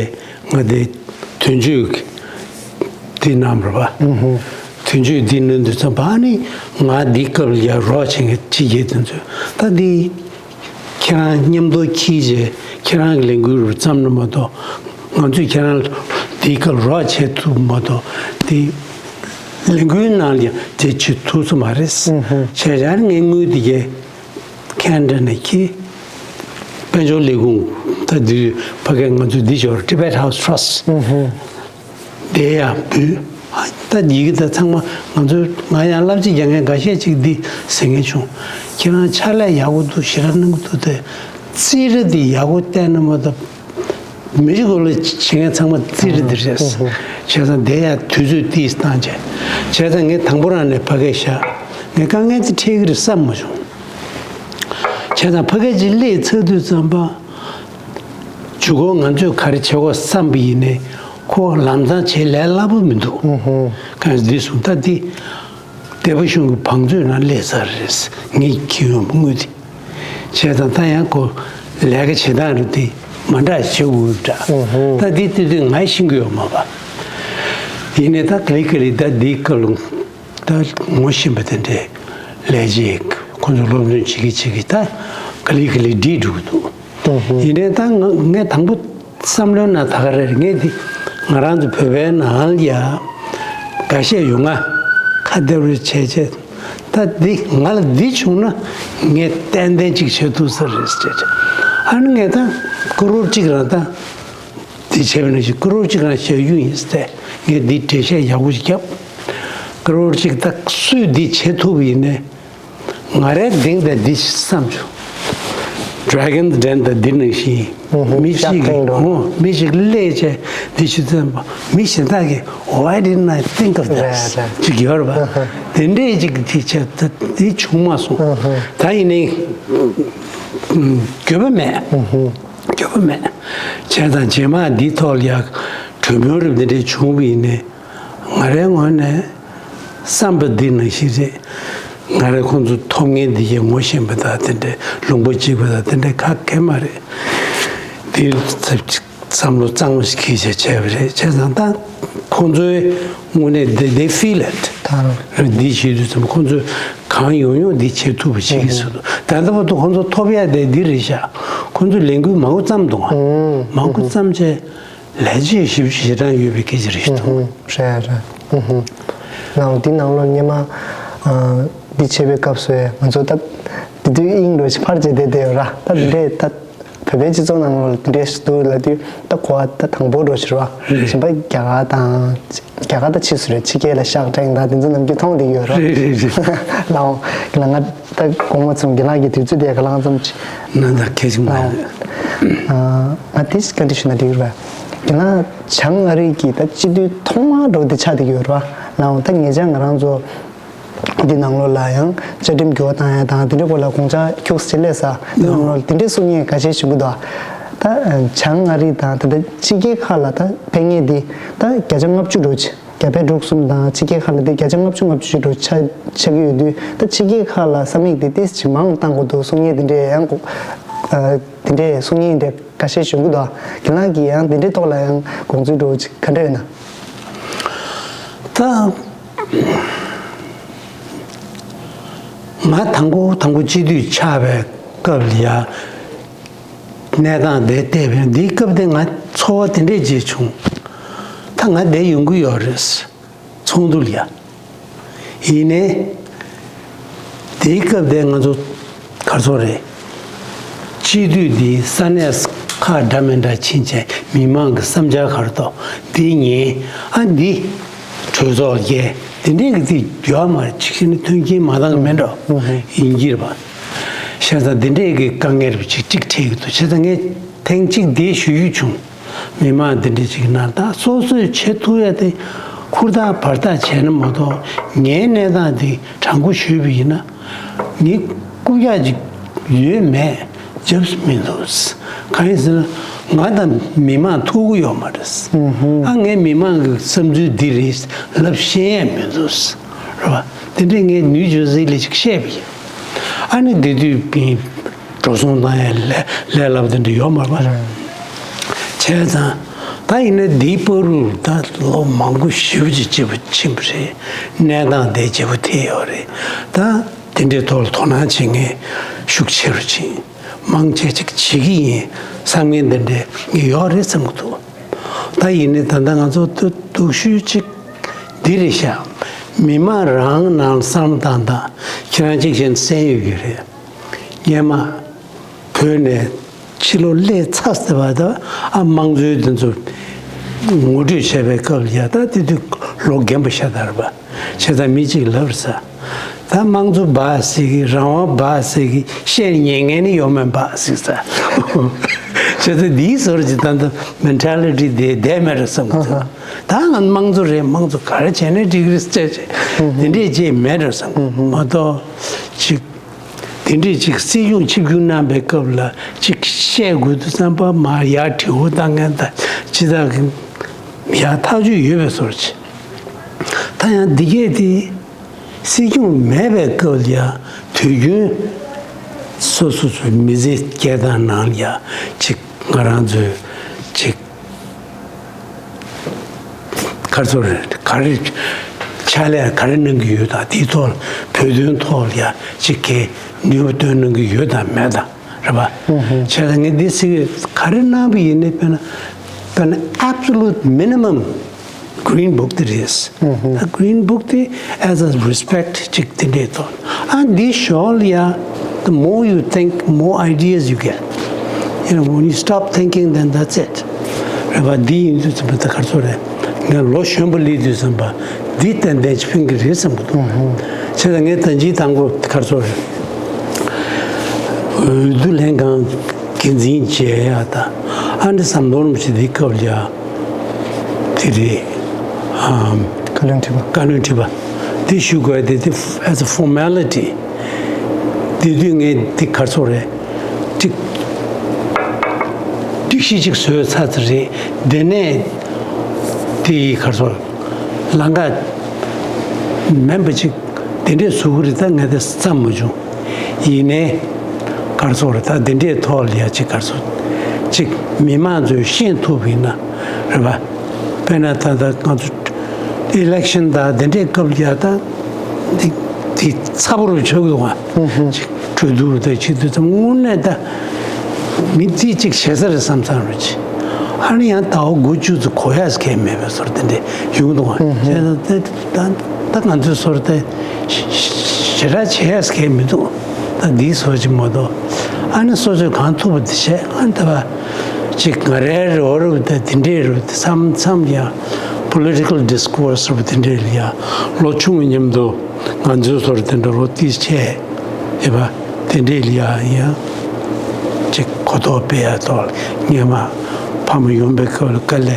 ང་དེ་དོན་གཅོད་དེ་གནང་བ་རེད་པ། ཨུ་ཧུ། དོན་གཅོད་དེ་གནང་དུས་ཙམ་པ། ཨ་ནི་ང་འདི་སྐབས་ལ་ཡར་རོགས་བྱེད་མཁན་ཕྱི་རྒྱལ་དེ་ཚོས་ད་འདི་ཁྱེད་རང་མཉམ་དུ་འཁྱེར་བྱས་ཁྱེད་རང་གི་ལས་འགུལ་རུ་བརྩམས་ན་མ་གཏོགས། ང་ཚོས་ཁྱེད་རང་ལ་འདི་སྐབས་རོགས་བྱེད་ཐུབ་མ་གཏོགས། འདི་ལས་འགུལ་ནང་ལ་ཡང་དེ་བྱེད་ཐུབ་ས་མ་རེད། ཨུ་ཧུ། བྱས་ཙང་ངས་དངུལ་དེ་གས་ཁེ་ན་ཌ་ནས་ཁྱེར། དཔལ་འབྱོར་ལས་ཁུངས། ད་འདི་ཕ་གིར་ང་ཚོ་འདི་ཞོར་Tibet House Trust ཨུ་ཧུ། དེ་ཡང་འབུལ། ད་ཡི་གེ་ད་ཚང་མ་ང་ཚོ། ང་ཡང་བསླབ་བྱ་རྒྱག་མཁན་འགའ་ཤས་ཅིག་འདི་ཟེར་མཁན་བྱུང་། ཁྱེད་རང་ཕྱག་ལས་ཡག་པོ་འདུག་ཞེ་དྲག་གནང་གི་འདུག་དེ་རྩིས་ཁྲ་འདི་ཡག་པོ་བལྟས་ན་མ་གཏོགས། མི་རིགས་སྐོར་ལ་བྱེད་མཁན་ཚང་མ་རྩིས་ཁྲ་འདི་རེད། བྱས་ཙང་དེ་ཡང་དུས་ཚོད་ཏིས་བཏང་བྱས། བྱས་ཙང་ངས་དང་པོ་རང་ནས་ཕ་གིར་བཞག་ངས་དཀའ་ངལ་དེ་འཕྲད་ཀྱི་རེད་བསམ་མ་བྱུང་། བྱས་ཙང་ཕ་གིར་ཅིག་སླེབས་ཚར་དུས་ཙམ་པ། མཇུག་སྐོར་ང་ཚོས་ག་རེ་བྱེད་དགོས་བསམ་པ་ཡིན་ནའི། ཁོ་ལམ་སང་བྱེད་ལས་སླ་པོ་མི་འདུག་ཨུ་ཧུ། གང་ཡིན་འདི་གསུངས། ད་འདི་སྡེ་པ་གཞུང་གི་བང་མཛོད་ནང་སླེབས་ཚར་རེད། ངས་ཁྱེར་ཡོང་བ་དངུལ་དེ། བྱས་ཙང་ད་ཡང་ཁོ་ལས་ཀ་བྱེད་སྟངས་རེད་དེ་མ་འདྲ་བྱེད་དགོས་འདྲ། ཨུ་ཧུ། ད་འདི་ལྟོས་དུས་ང་ཤེས་ཀྱི་ཡོད་མ་པ། ཡིན་ནའི་ད་ག་ལེ་ག་ལེ་ད་འདིའི་སྐབས་ལ་ད་ངོ་ཤེས་པ་དེ་འདྲའི་ལས་བྱེད་ཁོ་ཚོ་སློབ་སྟོན་བྱེད་ཀྱི་བྱེད་ཀྱི་ད་ག་ལེ་ག་ལེ་འགྲིག་འགྲོ་གི་འདུག་ཨུ་ཧུ། ཡིན་ནའི་ད་ང་ངས་དང་པོ་བསམ་བློའི་ནང་ད་ག་རེ་རེད། ངས་འདི་ང་རང་ཚོ་བོད་པའི་ནང་ལ་ཡ་འགའ་ཤས་ཡོད། ང་ཁ་བདེ་རུ་བྱས་བྱས་ད་འདི་ང་ལ་འདི་བྱུང་ན་ངས་ཏན་ཏན་ཅིག་བྱེད་ཐུབ་ས་རེད་ཟེར། ཨ་ནི་ངས་ད་ཀོ་རོར་གཅིག་རང་ད་འདི་བྱས་པ་ནང་བཞིན་ཀོ་རོར་གཅིག་རང་བཞག་རྒྱུ་ཡིན་ཟེར། ངས་འདི་འགྲེལ་བཤད་ཡག་པོ་ཞིག་བརྒྱབ། ཀོ་རོར་གཅིག་ད་སུས་འདི་བྱེད་ཐུབ་ཡིན་ནའི། ང་རའི་གདེང་དང་འདི་བསམ་བྱུང་། Dragon's Den དང་འདི་ནང་བཞིན་ཨུ་ཧུ། མི་གཅིག་ཤག་ཐེངས་འགྲོ། ཨོ་མི་གཅིག་སླེབས་བྱས་འདི་ཞུ་ཙམ་པ་མི་གཞན་དག་གིས། Why didn't I think of this? རེད་རེད། ཅིག་ཡོད་རེད་པ། ཨུ་ཧུ། དེ་འདྲས་ཅིག་དེ་བྱས་ད་དེ་བྱུང་མ་སོང་། ཨུ་ཧུ། ད་ཡིན་ནའི་འགྱོད་པ་མེད། ཨུ་ཧུ། འགྱོད་པ་མེད། བྱས་ཙང་རྗེས་མ་འདིའི་ཐོག་ལ་ཡ་གྲོས་མོལ་རབ་འདི་འདྲས་བྱུང་བ་ཡིན་ནའི། ང་རའི་ངོས་ནས་བསམ་པ་འདི་ནང་བཞིན་རེད། ང་རའི་ཁོང་ཚོ་ཐོབ་མཁན་འདི་གའི་ངོ་ཤེས་པ་དང་དེ་འདྲའི་ལུང་པ་གཅིག་པ་དང་དེ་འདྲའི་ག་གེ་མ་རེད། འདི་བསམ་བློ་གཙང་མ་ཞིག་འཁྱེར་བྱས་བྱས་པ་རེད། བྱས་ཙང་ད་ཁོང་ཚོའི་ངོས་ནས་they, they feel it། ད་རུང་འདི་བྱེད་དུས་ཙམ་ཁོང་ཚོས་གང་ཡོང་ཡོང་འདི་བྱེད་ཐུབ་པ་བྱེད་ཀྱི་ཟེར་འདུག་ད་ལྟ་བར་དུ་ཁོང་ཚོ་ཐོབ་ཡ་དེ་འདི་རེད་ཤག་ཁོང་ཚོས་ལས་འགུལ་མང་པོ་བརྩམས་འདུག་ཨ། མང་པོ་བརྩམས་བྱས། ལས་བྱེད་ཞིབ་ཞེ་དྲག་ཡོད་པའི་སྐད་ཆ་རེད་ཤག་ཨུ་ཧུམ། རེད་རེད། ཨུ་ཧུམ། ནའོ་འདི་ནང་ལོགས་སྔོན་མ་ཨ་འདི་བྱེད་པའི་སྐབས་སུ་ང་ཚོ་ད་དེ་དུས་དབྱིངས་འགྲོ་ཞིག་ཕར་བྱས་བསྡད་བསྡད་ཡོད་ར། ད་འདི་འདྲས་ད་བོད་པའི་སྤྱི་ཚོགས་ནང་ལོགས་ལ་འདི་འདྲས་ཞིག་འདུག་ལབ་དུས་ད་གོ་བ་ད་དང་པོ་འགྲོ་ཞིག་ར། རེད། གཞན་པ་རྒྱ་གར་དང་རྒྱ་གར་ད་ཕྱིས་སུ་རེད། ཕྱི་རྒྱལ་ལ་ཤག་ཀྲེང་དང་དེ་ཚོ་ནམ་རྒྱུན་མཐོང་བསྡད་ཡོད་ར། རེད་རེད་རེད། ནའོ་ང་ད་དགོང་མོ་ཚུན་རྒན་ལགས་ཀྱི་དུས་ཚོད་དེ་ག་ལང་ཙམ་ཅིག་ན་ད་ཁྱེད་ཀྱི་མ་རེད། ཨ་ང་དེ་བཀའ་འདྲི་ཞུ་ན་འགྲིག་རེད་པས། རྒན་ལགས་བྱང་ཨ་རི་གི་ད་སྤྱི་འཐུས་ཐོག་མར་འགྲོ་དེ་ཆགས་བསྡད་ཡོད་རེད་པ། ནའོ་ད་ངེད་ཅག་ང་རང་ཚོ་འདི་ནང་ལོགས་ལ་ཡང་བཅའ་ཁྲིམས་འགྱུར་བ་བཏང་ཡ་དང་དེ་འདྲའི་སྐོར་ལ་དགོངས་འཆར་འཁྱོག་ཙམ་སླེབས་ས། འདི་ནང་ལོགས་ལ་དེ་འདྲའི་གསུང་མཁན་འགའ་ཤས་བྱུང་གི་འདུག་ད་བྱང་ཨ་རི་དང་ད་ལྟ་ཕྱི་རྒྱལ་ཁག་ལ་ད་ཕེབས་མཁན་འདི་ད་བརྒྱ་ཆ་ལྔ་བཅུ་འགྲོ་ཆེ། རྒྱ་བལ་འབྲུག་གསུམ་དང་ཕྱི་རྒྱལ་ཁག་ལ་དེ་བརྒྱ་ཆ་ལྔ་བཅུ་ང་བཅུ་ཞིག་འགྲོ་ཆགས་ཆགས་ཀྱི་ཡོད་དུས་ད་ཕྱི་རྒྱལ་ཁག་ལ་ས་མིག་དེ་ཏོག་ཙམ་མང་བཏང་དགོས་འདུག་གསུང་མཁན་དེ་འདྲས་ཡང་གོ་ཨ་དེ་འདྲས་གསུང་མཁན་དེ་འགའ་ཤས་བྱུང་གི་འདུག་རྒན་ལགས་ཀྱིས་ཡང་དེ་འདྲའི་ཐོག་ལ་ཡང་དགོངས་ཚུལ་འགྲོ་ཅིག་ག་འདྲ་ཡོད་ན། ད་ང་དང་པོ་དང་པོ་སྤྱི་འཐུས་ཆགས་པའི་སྐབས་ལ་ཡ་གནས་སྟངས་དེ་བལྟས་པས་འདིའི་སྐབས་དེ་ང་ཚོར་བ་དེ་འདྲས་ཅིག་བྱུང་། ད་ང་བསྡད་ཡོང་གི་ཡོད་རེད། ཚོགས་འདུ་ལ་ཡ། ཡིན་ནའི། དེའི་སྐབས་དེ་ང་ཚོ་གར་སོང་རེད། སྤྱི་འཐུས་འདིའི་ས་གནས་ཁག་འདྲ་མི་འདྲ་ཕྱིན་བྱས་མི་མང་གི་བསམ་འཆར་ག་རེ་འདུག་འདི་ཉན། ཨ་འདི་གྲོས་ཚོགས་རྒྱས་དེ་འདྲའི་གི་ཚིག་ཡོད་མ་རེད། ཅིག་ཤེས་ནི་མཐུན་རྐྱེན་མ་འདང་མེད་འགྲོ། ཡིན་གྱི་རེད་པ། བྱས་ཙང་འདི་འདྲའི་གི་དཀའ་ངལ་རེ་ཅིག་ཅིག་འཕྲད་ཀྱི་འདུག་བྱས་ཙང་ངས་ཐེངས་གཅིག་འདི་ཞུ་རྒྱུ་བྱུང་། མི་མང་འདི་འདྲ་ཅིག་ནང་ད་སོ་སོས་བྱེད་ཐུབ་ཡ་དེ་ཧུར་ཐག་བར་ཐག་བྱས་ན་མ་གཏོགས་ངའི་གནས་སྟངས་འདི་དྲང་པོ་ཞུས་པ་ཡིན་ན་ངའི་རྐུབ་བཀྱག་ཅིག་ཡོད་མེད་རྒྱབ་མི་འདུག་གང་ཡིན་ཟེར་ན་ང་དང་མི་མང་ཐུག་གི་ཡོད་མ་རེད། ཨ་ངས་མི་མང་གི་བསམ་ཚུལ་འདི་རེད་ལབ་ཤེས་ཡ་མི་འདུག་རེད་བ། དེ་འདྲས་ངས་ནུས་ཅོ་ཟིག་ལས་ཅིག་བཤད་པ་ཡིན། ཨ་ནི་འདི་དུས་པའི་འགྲོ་སོང་བཏང་ཡ་ལས་ལས་སླ་པོ་དེ་འདྲ་ཡོད་མ་རེད་པ། བྱས་ཙང་ད་ཡིན་ན་འདིའི་བར་དུ་ད་ལོ་མང་པོ་ཞེ་པོ་ཅིག་སྐྱིད་པོ་ཕྱིན་པ་རེད། གནས་སྟངས་དེ་སྐྱིད་པོ་ཐེབས་ཡོད་རེད། ད་དེ་འདྲའི་ཐོག་ལ་དོ་སྣང་བྱེད་མཁན་ཤུགས་ཆེ་རུ་ཕྱིན། མང་ཆེ་ཅིག་བྱེད་ཀྱི་ཡིན་བསམ་མཁན་དེ་འདྲའི་ངས་ཡོད་རེད་བསམ་གྱི་འདུག་ད་ཡིན་ནའི་ད་ལྟ་ང་ཚོ་སྡུག་སྡུག་ཤོས་ཅིག་འདི་རེད་ཤག་མི་མང་རང་ནང་བསམ་བློ་བཏང་དང་ཁྱེད་རང་གཅིག་བྱས་ན་གསན་ཡོད་ཀྱི་རེད། སྔོན་མ་བོད་ནས་ཕྱི་ལོགས་སླེབས་ཚར་ཟེར་བ་དང་ཨ་དམངས་གཙོའི་དེ་ཚོ་ངོ་སྤྲོད་བྱས་པའི་སྐབས་ལ་ཡ་ད་དེ་དུས་ལོ་རྒན་པ་ཤ་སྟག་རེད་པ། བྱས་ཙང་མི་གཅིག་ལབ་རེད་ས། ད་དམངས་གཙོ་འབའ་ཟེར་གི་རང་དབང་འབའ་ཟེར་གི་བཤད་ཉན་མཁན་ནི་ཡོད་མེད་འབའ་ཟེར་ས། བྱས་ཙང་འདིའི་ཟུར་གྱི་ད་ལྟ་མེན་ཊ་ལི་ཊི་དེ་བསྡད་མེད་རེད་བསམ་གི་འདུག་ད་ང་དམངས་གཙོ་རེད། དམངས་གཙོ་ག་རེ་བྱས་ནས་འགྲིག་གི་རེད་ཟེར་བྱས་དེ་འདྲས་བྱས་མེད་རེད་བསམ་གི་མ་གཏོགས་ཅིག་དེ་འདྲས་ཅིག་སྲིད་སྐྱོང་ཆིབས་བསྒྱུར་གནང་པའི་སྐབས་ལ་ཅིག་བཤད་དགོས་དུས་ཙམ་པ་མར་ཡར་དྲི་བ་བཏང་མཁན་དང་ཅི་ལྟར་གི་ ཡང་ཐག་གཅོད་ཡོད་པའི་བཟོ་འདྲ་ཅིག་ད་ཡང་འདི་གས་དེ་སྲིད་སྐྱོང་མེད་པའི་སྐབས་ལ་ཡང་དུས་རྒྱུན་སོ་སོ་སོའི་མི་ཚེ་སྐྱེལ་སྟངས་ནང་ལ་ཡང་ཅིག་ང་རང་ཚོའི་ཅིག་ག་རེ་ཟེར་དགོས་རེད། ག་རེ་ཕྱག་ལས་ག་རེ་གནང་གི་ཡོད་དང་དེའི་ཐོག་ལ་བོད་དོན་ཐོག་ལ་ཡང་ཅིག་གི་ནུས་པ་བཏོན་གནང་གི་ཡོད་དང་མེད་དང་རེད་པ། བྱས་ཙང་ངས་འདི་ཟེར་གི་ག་རེ་གནང་བ་ཡིན་ནའི་དཔེར་ན་དཔེར་ན་absolute minimum Green Book དེ་རེད། ད་Green Book དེ་as a respect ཅིག་དེ་འདྲས་ཐོག་ཨ་འདི་ཞོར་ལ་ཡང་the more you think, more ideas you get. You know, when you stop thinking, then that's it. རེད་པ། འདི་ཡིན་དུས་ཙམ་པ་ད་ག་རེ་ཟེར་དགོས་རེད། ངས་ལོ་གཞོན་པ་སླེབས་དུས་ཙམ་པ་འདི་ཏན་ཏན་ཅིག་ཕན་གྱི་རེད་བསམ་གྱི་འདུག་བྱས་ཙང་ངས་ད་ཅིའི་དང་པོ་ག་རེ་ཟེར་དགོས་རེད། འོས་བསྡུ་ལྷན་ཁང་འགན་འཛིན་བྱེད་ཡ་ད་ཨ་འདྲ་ཟམ་གདོང་རིན་པོ་ཆེ་འདིའི་སྐབས་ལ་ཡ། དེ་རེད། ཨམ། བཀའ་བློན་ཁྲི་པ། བཀའ་བློན་ཁྲི་པ། འདི་ཞུ་དགོས་དེ་དེ་as a formality། དེ་དུས་ངས་འདི་ག་རེ་ཟེར་དགོས་རེད། ཅིག་སྒྲིག་གཞི་ཅིག་བཟོས་ཚར་ཚར་རེད། དེ་ནས་དེ་ག་རེ་ཟེར་དགོས་རེད། ལམ་ཁ་མིན་པ་ཅིག་དེ་འདྲས་བཟོ་གི་རེད། ད་ངས་དེ་བསམ་མ་བྱུང་། ཡིན་ནའི་ག་རེ་ཟེར་དགོས་རེད། ད་དེ་འདྲས་ཐོག་ལ་ཡ་ཅིག་ག་རེ་ཟེར་དགོས་རེད། ཅིག་མི་མང་ཚོས་ཤེས་ཐུབ་པ་ཡིན་ན་རེད་པ། དཔེར་ན་ད་ལྟ་ང་ཚོ་election དང་དེ་འདྲའི་སྐབས་ལ་ཡ་ད་འདི་འདི་ཚ་པོ་རུ་ཆགས་ཀྱི་འདུག་ག་ཅིག་གྲོས་བསྡུར་དང་བྱེད་དུས་ཙམ་དངོས་གནས་ད་མི་ཚེ་གཅིག་བྱེད་ས་རེད་བསམ་བསམ་རུ་ཆེ། ཨ་ནི་ཡང་ཟླ་བ་དགུ་བཅུ་ཙམ་གོ་ཡག་གང་ཡང་མེད་པའི་བཟོ་འདྲ་དེ་འདྲ་ཡོང་གི་འདུག་ག་བྱས་ཙང་ད་ད་ང་ཚོའི་བཟོ་འདྲ་དེ་ཞེ་དྲག་བྱེད་ཡག་གང་ཡང་མི་འདུག་ད་འདིའི་བཟོ་ཅིག་མ་གཏོགས་ཨ་ནི་སོ་སོས་གང་ཐུབ་པ་དེ་བྱས། ཨ་ནི་ད་བ་ཅིག་ང་རའི་རེ་བ་རེད་པ། ད་དེ་འདྲས་རེད་པ། ད་མཚམས་མཚམས་ཡང་political discourse རེད་པ། དེ་འདྲས་ལ་ཡ་ལོ་ཆུང་མཉམ་དུ་ང་ཚོའི་བཟོ་འདྲ་དེ་འདྲ་ལོ་ཏིས་བྱས་ཡོད་པ། དེ་འདྲས་ལ་ཡ་ཡང་ཅིག་གོ་རྟོགས་སྤེལ་ཡག་ཐོག་ལ་སྔོན་མ་ཕ་མ་ཡོང་པའི་སྐབས་ལ་དཀའ་ལས་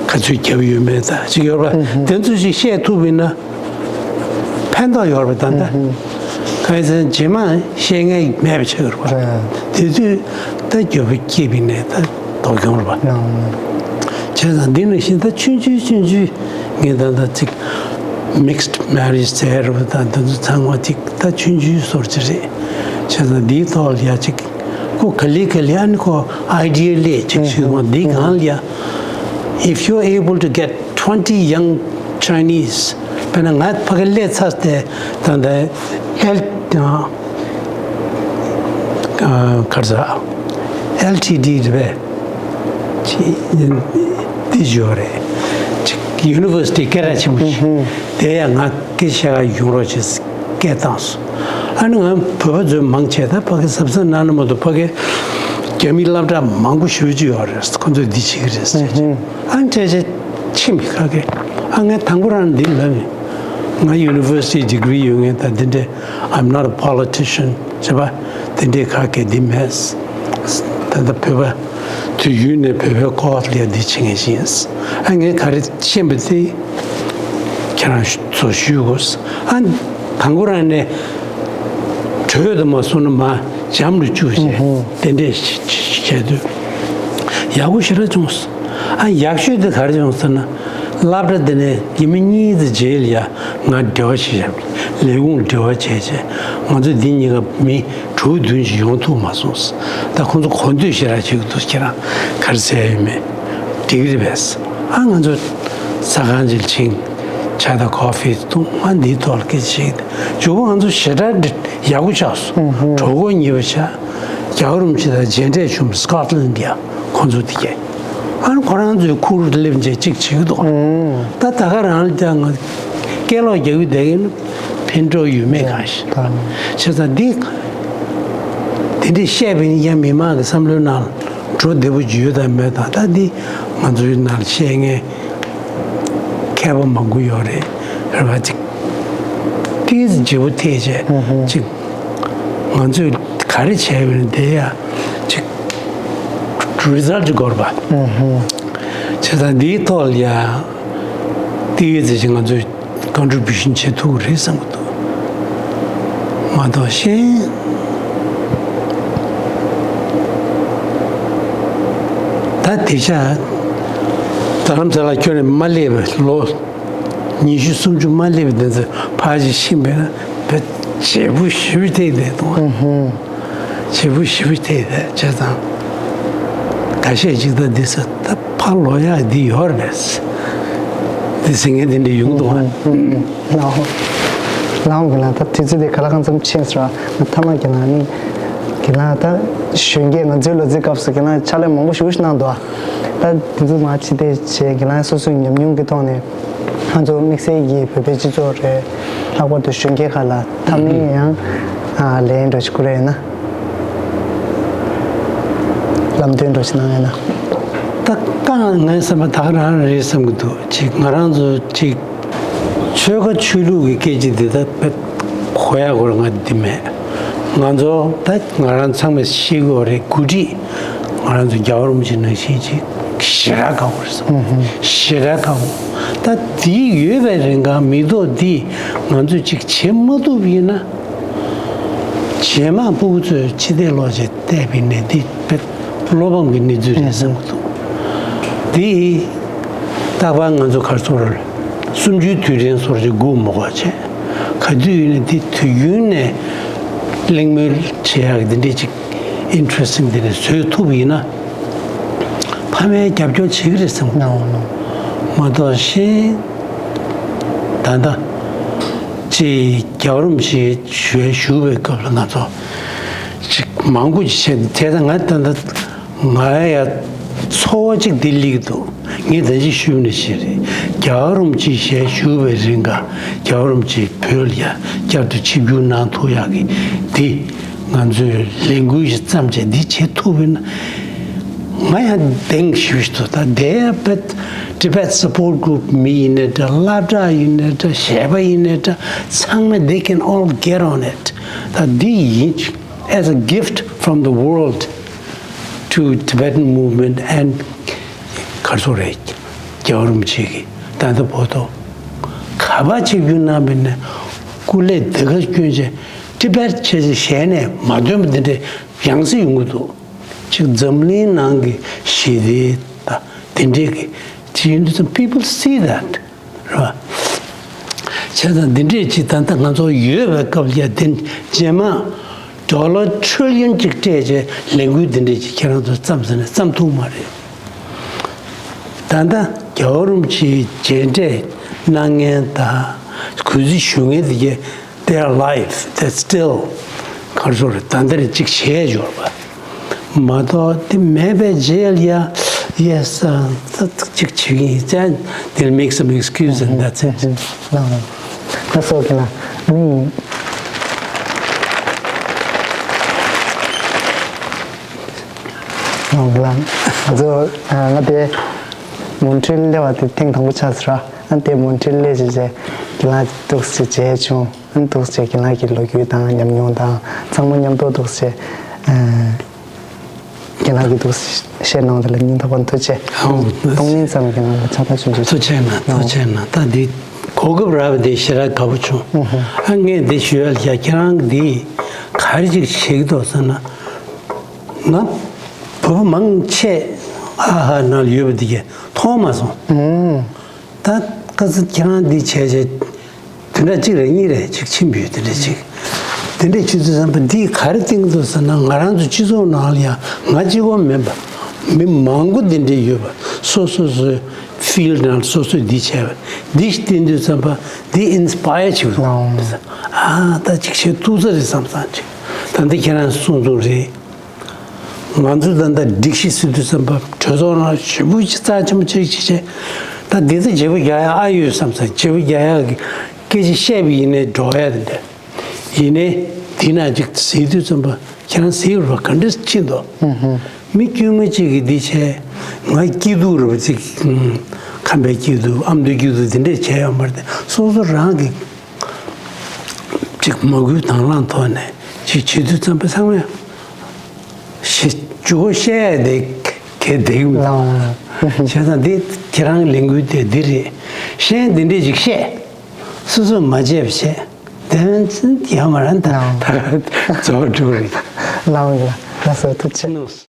ག་ཚོད་བརྒྱབ་ཡོད་མེད་དང་ཅིག་ཡོད་པ། དེ་ཚོ་ཅིག་བཤད་ཐུབ་པ་ཡིན་ན། ཕན་ཐོགས་ཡོད་རེད་པ། ད་ལྟ་གང་ཡིན་ཟེར་ན་རྗེས་མ་བཤད་མཁན་མེད་པ་ཆགས་ཡོད་རེད་པ། དེ་དུས་ད་འགྱོད་པ་སྐྱེས་པ་ཡིན་ནའི་ད་ལྡོག་ཡོང་རེད་པ། བྱས་ཙང་འདི་ནང་བཞིན་ད་ཆུང་ཆུང་ཆུང་ཆུང་ངས་ད་ལྟ་ཅིག་mixed marriage ཟེར་རེད་པ། ད་འདི་ཚོ་ཚང་མ་ཅིག་ད་ཆུང་ཆུང་བཟོ་འདྲ་ཅིག་རེད། བྱས་ཙང་འདིའི་ཐོག་ལ་ཡ་ཅིག་ཁོ་ག་ལེ་ག་ལེ་ཨ་ནི་ཁོ་idea ལས་ཅིག་ཞུས་འོང་། འདི་སྒང་ལ་ཡ། If you're able to get twenty young Chinese དཔེར་ན་ང་ཕ་གི་སླེབས་ཚར་ཏེ་ད་ལྟ་ཨེལ་ཨ་ག་རེ་ཟ་ཨེལ་ཊི་ཌི་རེད་པས། ཅི་འདི་ཞུ་བ་རེད། ཅིག་ཡུ་ནི་ཝར་སི་ཊི་སྐད་གྲགས་ཆེན་པོ་ཞིག་དེ་ཡང་ང་སྐད་ཆ་ཡོང་རོགས་བྱེད་སྐད་བཏང་སོང་། ཨ་ནི་ང་བོད་པ་ཚོས་མང་ཆེ་ད་ཕ་གི་གཟབ་གཟབ་གནང་ན་མ་གཏོགས་ཕ་གི་རྒྱ་མི་སློབ་གྲྭ་མང་པོ་ཞེ་པོ་ཅིག་ཡོད་རེད། ཁོ་ཚོས་འདི་བྱེད་ཀྱི་རེད་ཟེར། ཨ་ནི་འཕྲལ་ཆེ་ཕྱིན་པའི་ཁ་སྐད། ཨ་ངས་དང་པོ་རང་འདི་ལབ་ཡིན། ང་ཡུ་ནི་ཝར་སི་ཊི་ཌི་གྷི་རི་ཡོད་མཁན་དང་འདི་འདྲས། I'm not a politician བྱས་པ། འདི་འདྲས་ཁ་སྐད་འདི་མེད། ད་ལྟ་བོད་པ་དུས་རྒྱུན་ནས་བོད་པའི་སྐོར་ལ་འདི་བྱེད་མཁན་ཞིག་ཡིན། ཨ་ངས་ག་རེ་ཤེས་པ་དེ་ཁྱེད་རང་ཚོ་ཞུ་དགོས། ཨ་དང་པོ་རང་ནས་གྲོས་དུ་མ་སོང་ན་མ་འཇམ་རུ་བཅུག་བྱས་དེ་འདྲས་བྱས་དུས་ཡག་པོ་ཞེ་དྲག་བྱུང་སོང་། ཨ་ཡག་ཤོས་དེ་ག་རེ་བྱུང་ཟེར་ན། སློབ་གྲྭ་དེ་ནས་ཉི་མ་གཉིས་ཙམ་རྗེས་ལ་ཡ་ང་འབྲེལ་བ་བྱས་བྱས། ལས་ཁུངས་འབྲེལ་བ་བྱས་བྱས། ང་ཚོ་འདི་གཉིས་ཀ་མི་དྲུག་བདུན་ཞིག་ཡོང་ཐུབ་མ་སོང་། ད་ཁོང་ཚོ་གོ་འདོད་ཞེ་དྲག་བྱེད་ཀྱི་འདུག་ཁྱེད་རང་ག་རེ་ཟེར་ཡ་ཡོད་མེད། འགྲིག་གི་རེད་པས། ཨ་ང་ཚོ་ཟ་ཁང་ཅིག་ཕྱིན། ཇ་དང་ཀོ་ཕི་འཐུང་། ཨ་འདིའི་ཐོག་ལ་སྐད་ཆ་བཤད་ཀྱི་འདུག་མཇུག་པོ་ང་ཚོ་ཞེ་དྲག་ཡག་པོ་ཆགས་སོང་། གྲོགས་པོ་གཉིས་པ་ཆགས། རྒྱལ་བ་རིན་པོ་ཆེ་དང་མཇལ་འཕྲད་བྱུང་བ་སི་ཀོཊ་ལན་ཌི་ཡ་ཁོང་ཚོ་དེ་གས། ཨ་ནི་ཁོ་རང་ཚོའི་ཁུར་སླེབས་བྱས་གཅིག་བྱེད་ཀྱི་འདུག་ད་ད་ག་རང་ལ་ཀྱང་ང་སྐད་ལོག་རྒྱག་གི་བསྡད་ཀྱི་ན་ཕན་ཐོགས་ཡོད་མེད་གང་ཤེས། བྱས་ཙང་འདི་དེ་འདྲས་བཤད་པ་ཡིན་ན་ཡང་མི་མང་གི་བསམ་བློའི་ནང་ལ་འགྲོ་བདེ་པོ་ཡོད་དང་མེད་དང་། ད་འདི་ང་ཚོའི་ནང་ལ་བཤད་མཁན་མཁས་པ་མང་པོ་ཡོད་རེད། རེད་པ། ཅིག་ཏིས་བརྗེ་པོ་ཐེབས་བྱས་ཅིག་ང་ཚོས་ག་རེ་བྱས་ཡོད་ན་དེ་ཡང་ཅིག་རི་ཛལ་ཊི་དགོས་རེད་པ། བྱས་ཙང་འདིའི་ཐོག་ལ་ཡང་ཏིས་ཙི་ཅིག་ང་ཚོས་ཀོན་ཊི་བུ་ཤན་བྱེད་ཐུབ་ཀྱི་རེད་བསམ་གྱི་འདུག་མ་གཏོགས་གཞན། ད་དེ་ཆ་ རྡ་རམ་ས་ལ་ཁྱོན་ནས་མ་སླེབས་པའི་ལོ་ཉི་ཤུ་སུམ་ཅུ་མ་སླེབས་པའི་དེ་ཚོ་ཕར་ཅིག་ཕྱིན་པས་ན་བྱེད་པོ་ཞེ་པོ་ཐེབས་བསྡད་འདུག་བྱེད་པོ་ཞེ་པོ་ཐེབས་བསྡད་བྱས་ཙང་། ཁ་ཤས་ཅིག་ད་འདི་ས་ད་ཕར་ལོག་ཡག་འདི་ཡོད་རེད། འདི་ཟེར་མཁན་དེ་འདྲ་ཡོང་འདུག་ཨ། ལའོ། ལའོ་གི་ལ་ད་དུས་ཚོད་དེ་ག་ལ་གང་འཚམ་ཕྱིན་སོང་། ང་ཐ་མ་གི་ལ་ནི་གི་ལ་ད་གཞོན་སྐྱེས་ང་ཚོའི་ལོ་ཚད་སྐབས་སུ་གི་ལ་ཕྱག་ལས་མང་པོ་ཞེ་པོ་ཞིག་གནང་འདུག་ཨ། ད་དུས་ཚོད་མ་ཕྱིན་དེ་བྱས་གི་ལ་སོ་སོའི་ཉམས་མྱོང་གི་ཐོག་ནས་ང་ཚོ་དམིགས་བསལ་གྱི་བོད་པའི་སྤྱི་ཚོགས་རེད། ལྷག་པར་དུ་གཞོན་སྐྱེས་ཁག་ལ་ཐ་མའི་ཡང་ལན་འདྲ་ཞིག་བསྐུར་ཡ་ཡིན་ན། ལམ་སྟོན་འདྲ་ཞིག་གནང་ཡ་ན། ད་དཀའ་ངལ་ངའི་བསམ་པ་ད་ག་རང་རེད་བསམ་གྱི་འདུག་ཅིག་ང་རང་ཚོ་ཅིག་ཆོལ་ཁ་ཆོས་ལུགས་ཀྱི་སྐད་ཆ་འདི་ད་བེད་གོ་ཡ་གོ་ར་ང་འདི་མེད། ང་ཚོ་ད་ང་རང་ཚང་མས་ཤེས་དགོས་རེད། འགོ་ཁྲིད་ང་རང་ཚོ་རྒྱལ་བ་རིན་པོ་ཆེ་ནང་བཞིན་ཅིག་ཞེ་དྲག་དགའ་བོ་རེད་བསམ། ཞེ་དྲག་དགའ་བོ། ད་འདི་ཡོད་པའི་རིང་ག་མི་ཐོག་འདི་ང་ཚོས་ཅིག་བྱེད་མ་ཐུབ་ཡིན་ན། རྗེས་མ་སྤུ་གུ་ཚོས་ཕྱི་བལྟས་ལོག་བྱས་བལྟས་པའི་ནས་འདི་བེད་བློ་ཕམ་གྱི་གནས་ཚུལ་རེད་བསམ་གྱི་འདུག་འདི་རྟག་པར་ང་ཚོ་གར་སོང་ར་གསུམ་བཅུའི་དུས་དྲན་སོར་ཅིག་སྒུག་མ་དགོས་བྱས། ག་དུས་ཡིན་ན་འདི་དུས་རྒྱུན་ནས་གླེང་མོལ་བྱེད་ཡག་གི་འདི་འདྲས་ཅིག་ཨིན་ཊི་རེ་སི་ཊིང་འདི་འདྲས་བཟོས་ཐུབ་ཡིན་ན། ཕ་མས་རྒྱབ་སྐྱོར་བྱེད་ཀྱི་རེད་བསམ་གྱི་འདུག་མ་གཏོགས་གཞན། ད་ལྟ་ཅིག་རྒྱལ་བ་རིན་པོ་ཆེ་ཞལ་བཞུགས་པའི་སྐབས་ལ་ང་ཚོ་ཅིག་མང་པོ་ཅིག་བྱས་ཏེ། དེ་ད་ང་ད་ལྟ་ང་ཡ་ཚོར་བ་ཅིག་འདི་སླེབས་འདུག་ངས་ད་ཅིག་ཞུས་ནས་ཞིག་རེད། རྒྱལ་བ་རིན་པོ་ཆེ་ཞལ་བཞུགས་པའི་རིང་ག་རྒྱལ་བ་རིན་པོ་ཆེ་བོད་ལ་ཡ་བསྐྱར་དུ་ཆིབས་བསྒྱུར་གནང་ཐུབ་ཡག་གི་འདི་ང་ཚོས་ལས་འགུལ་ཞིག་བརྩམས་བྱས་འདི་བྱེད་ཐུབ་པ་ཡིན་ན། ང་ཡང་གདེང་ཞུ་ཞུ་ད་དེ་བེད་Tibet Support Group མི་ཡིན་ནའི་འདྲ། སློབ་གྲྭ་ཡིན་ནའི་འདྲ། གཞས་པ་ཡིན་ནའི་འདྲ། ཚང་མས་they can all get on it. ད་འདི་ཡིན། As a gift from the world to Tibetan movement and གར་སོ་རེད། རྒྱལ་བ་རིན་པོ་ཆེ་གིས་ད་ལྟ་བར་དུ་ག་པར་ཆིབས་བསྒྱུར་གནང་བ་ཡིན་ནའི་སྐུ་ལས་དེ་ག་བསྐྱོན་བྱས་Tibet བྱས་བྱས་གཞས་ནས་མ་ཐོན་པ་འདི་འདྲའི་ཡང་སེ་ཡོང་གི་འདུག་ཅིག་འཛམ་གླིང་ནང་གི་ཞི་བདེ་དང་དེ་འདྲས་ཀྱི་ཅིག་ཡིན་དུས་ཙམ་people see that རེད་བ། བྱས་ཙང་འདི་འདྲས་ཅིག་ད་ལྟ་ང་ཚོ་ཡོད་པའི་སྐབས་ལ་དེ་རྗེས་མ་ཌོ་ལར་ཊི་རི་ལི་ཡོན་ཅིག་སྤྲད་བྱས་ལས་འགུལ་འདི་འདྲས་ཅིག་ཁྱེད་རང་ཚོ་བརྩམས་ཟིན་ནས་བརྩམས་ཐུབ་མ་རེད། ད་ལྟ་རྒྱལ་བ་རིན་པོ་ཆེའི་མཇལ་འཕྲད་གནང་མཁན་དང་གུས་བརྩི་ཞུ་མཁན་དེ་གས། They are alive, they still གར་སོང་རེད། ད་ལྟ་རེ་ཅིག་བྱས་འབྱོར་བ་མ་གཏོགས་དེ་མེད་པའི་རྗེས་ལ་ཡ་ཡེ་སི་ད་ཅིག་བྱེད་ཀྱི་ཡིན་ཙང་། They'll make some excuse and that's it. ལགས་སོ། ལགས་སོ། ཨ་ནི། ལགས་ལགས། ང་ཚོ་ང་དེ་མོན་ཊི་རི་སླེབས་པ་དེ་ཐེངས་དང་པོ་ཆགས་སོང་ར། ཨ་དེ་མོན་ཊི་རི་སླེབས་བྱས་བྱས་ཀྱི་ལ་འདུག་སེ་མཇལ་བྱུང་། ཨ་འདུག་སེ་ཀྱི་ལ་གི་ལོ་རྒྱུས་དང་ཉམས་མྱོང་དང་ཚང་མ་མཉམ་དུ་འདུག་སེ་ཀྱི་ལ་གི་འདུག་སེ་བཤད་གནང་དེ་ལ་སྙིང་ཐག་པ་ནས་ཐུགས་རྗེ་ཆེ། ཨོ། གཏོང་ལེན་ཙམ་གྱི་ལ་ཕྱག་རྟགས་ཞུ་རྒྱུ། ཐུགས་རྗེ་ཆེ་གནང་། ཐུགས་རྗེ་ཆེ་གནང་། ད་འདི་གོ་སྐབས་རག་པ་དེ་ཞེ་དྲག་དགའ་པོ་བྱུང་། ཨ་ངས་འདི་ཞུ་ཡ་ལ་ཡ་ཁྱེད་རང་གི་འདི་ག་རེ་ཅིག་བྱེད་ཀྱི་འདུག་ཟེར་ན། ང་བོད་པ་མང་ཆེ་ཨ་ཧ་ནང་ལ་ཡོད་པ་འདི་གས་མཐོང་མ་སོང་། ད་ཁ་སང་ཁྱེད་རང་འདི་བྱས་བྱས་དེ་འདྲ་གཅིག་རེ་གཉིས་རེ་གཅིག་ཕྱིན་པ་ཡོད། དེ་འདྲ་གཅིག་དེ་འདྲ་བྱེད་དུས་ཙམ་པ་འདིས་ག་རེ་བསྟན་གྱི་འདུག་ཟེར་ན། ང་རང་ཚོ་སྤྱི་ཚོགས་ནང་ལ་ཡང་ང་གཅིག་པོ་མིན་པ་མི་མང་པོ་འདི་འདྲ་ཡོད་པ། སོ་སོ་སོའི་ཕིལ་ནང་སོ་སོས་འདི་བྱས་པ་འདི་བསྟན་དུས་ཙམ་པ་འདི་ཨིན་སི་པ་ཡར་བྱེད་ཀྱི་འདུག་ཨ་ད་གཅིག་བྱེད་ཐུབ་ས་རེད་བསམ་བསམ་ཅིག་ད་འདི་ཁྱེད་རང་གསུང་ཚུལ་རེད། ང་ཚོས་ད་ལྟ་སྒྲིག་གཞི་ཟེར་དུས་ཙམ་པ་གྲོས་ཚོགས་ནང་ཞེ་པོ་ཅིག་རྩ་ཆེན་པོ་ཅིག་བྱས་བྱས། ད་འདི་ཚོ་བརྗེ་པོ་རྒྱག་ཡག་ཨ་ཡོད་བསམ་ས། བརྗེ་པོ་རྒྱག་ཡག་གི་སྐད་ཆ་བཤད་པ་ཡིན་ནའི་འགྲོ་ཡག་དེ་འདྲ་ཡིན་ནའི་འདི་ན་ཅིག་ཟེར་དུས་ཙམ་པ་ཁྱེད་རང་ཟེར་བ་ག་འདྲ་ཕྱིན་འདུག་མི་དཀྱུས་མ་ཅིག་གིས་འདི་བྱས། ང་སྐྱིད་སྡུག་རེད་པ་ཅིག་ཁམས་པའི་སྐྱིད་སྡུག་ཨ་མདོའི་སྐྱིད་སྡུག་འདི་འདྲས་བྱས་ཡོད་མ་རེད་དེ། སོ་སོ་རང་གི་ཅིག་མ་བསྐུལ་དང་བླངས་ཐོག་ནས་ཅིག་བྱེད་དུས་ཙམ་པ་ཚང་མས་ཞེ་ཅུ་གོ་བཤད་ཡ་དེ་གལ་འདུག་མི་འདུག་ལགས། བྱས་ཙང་འདི་ཁྱེད་རང་གི་ལས་འགུལ་དེ་འདི་རེད། གཞན་འདི་འདྲས་ཅིག་བཤད། སོ་སོས་མ་བྱས་པ་བྱས། དེ་ཡང་མ་རན་ད། ལགས། ད་རྫོགས་འགྲོ་རེད། ལགས་ལགས། ལགས་སོ། ཐུགས་རྗེ་ཆེ།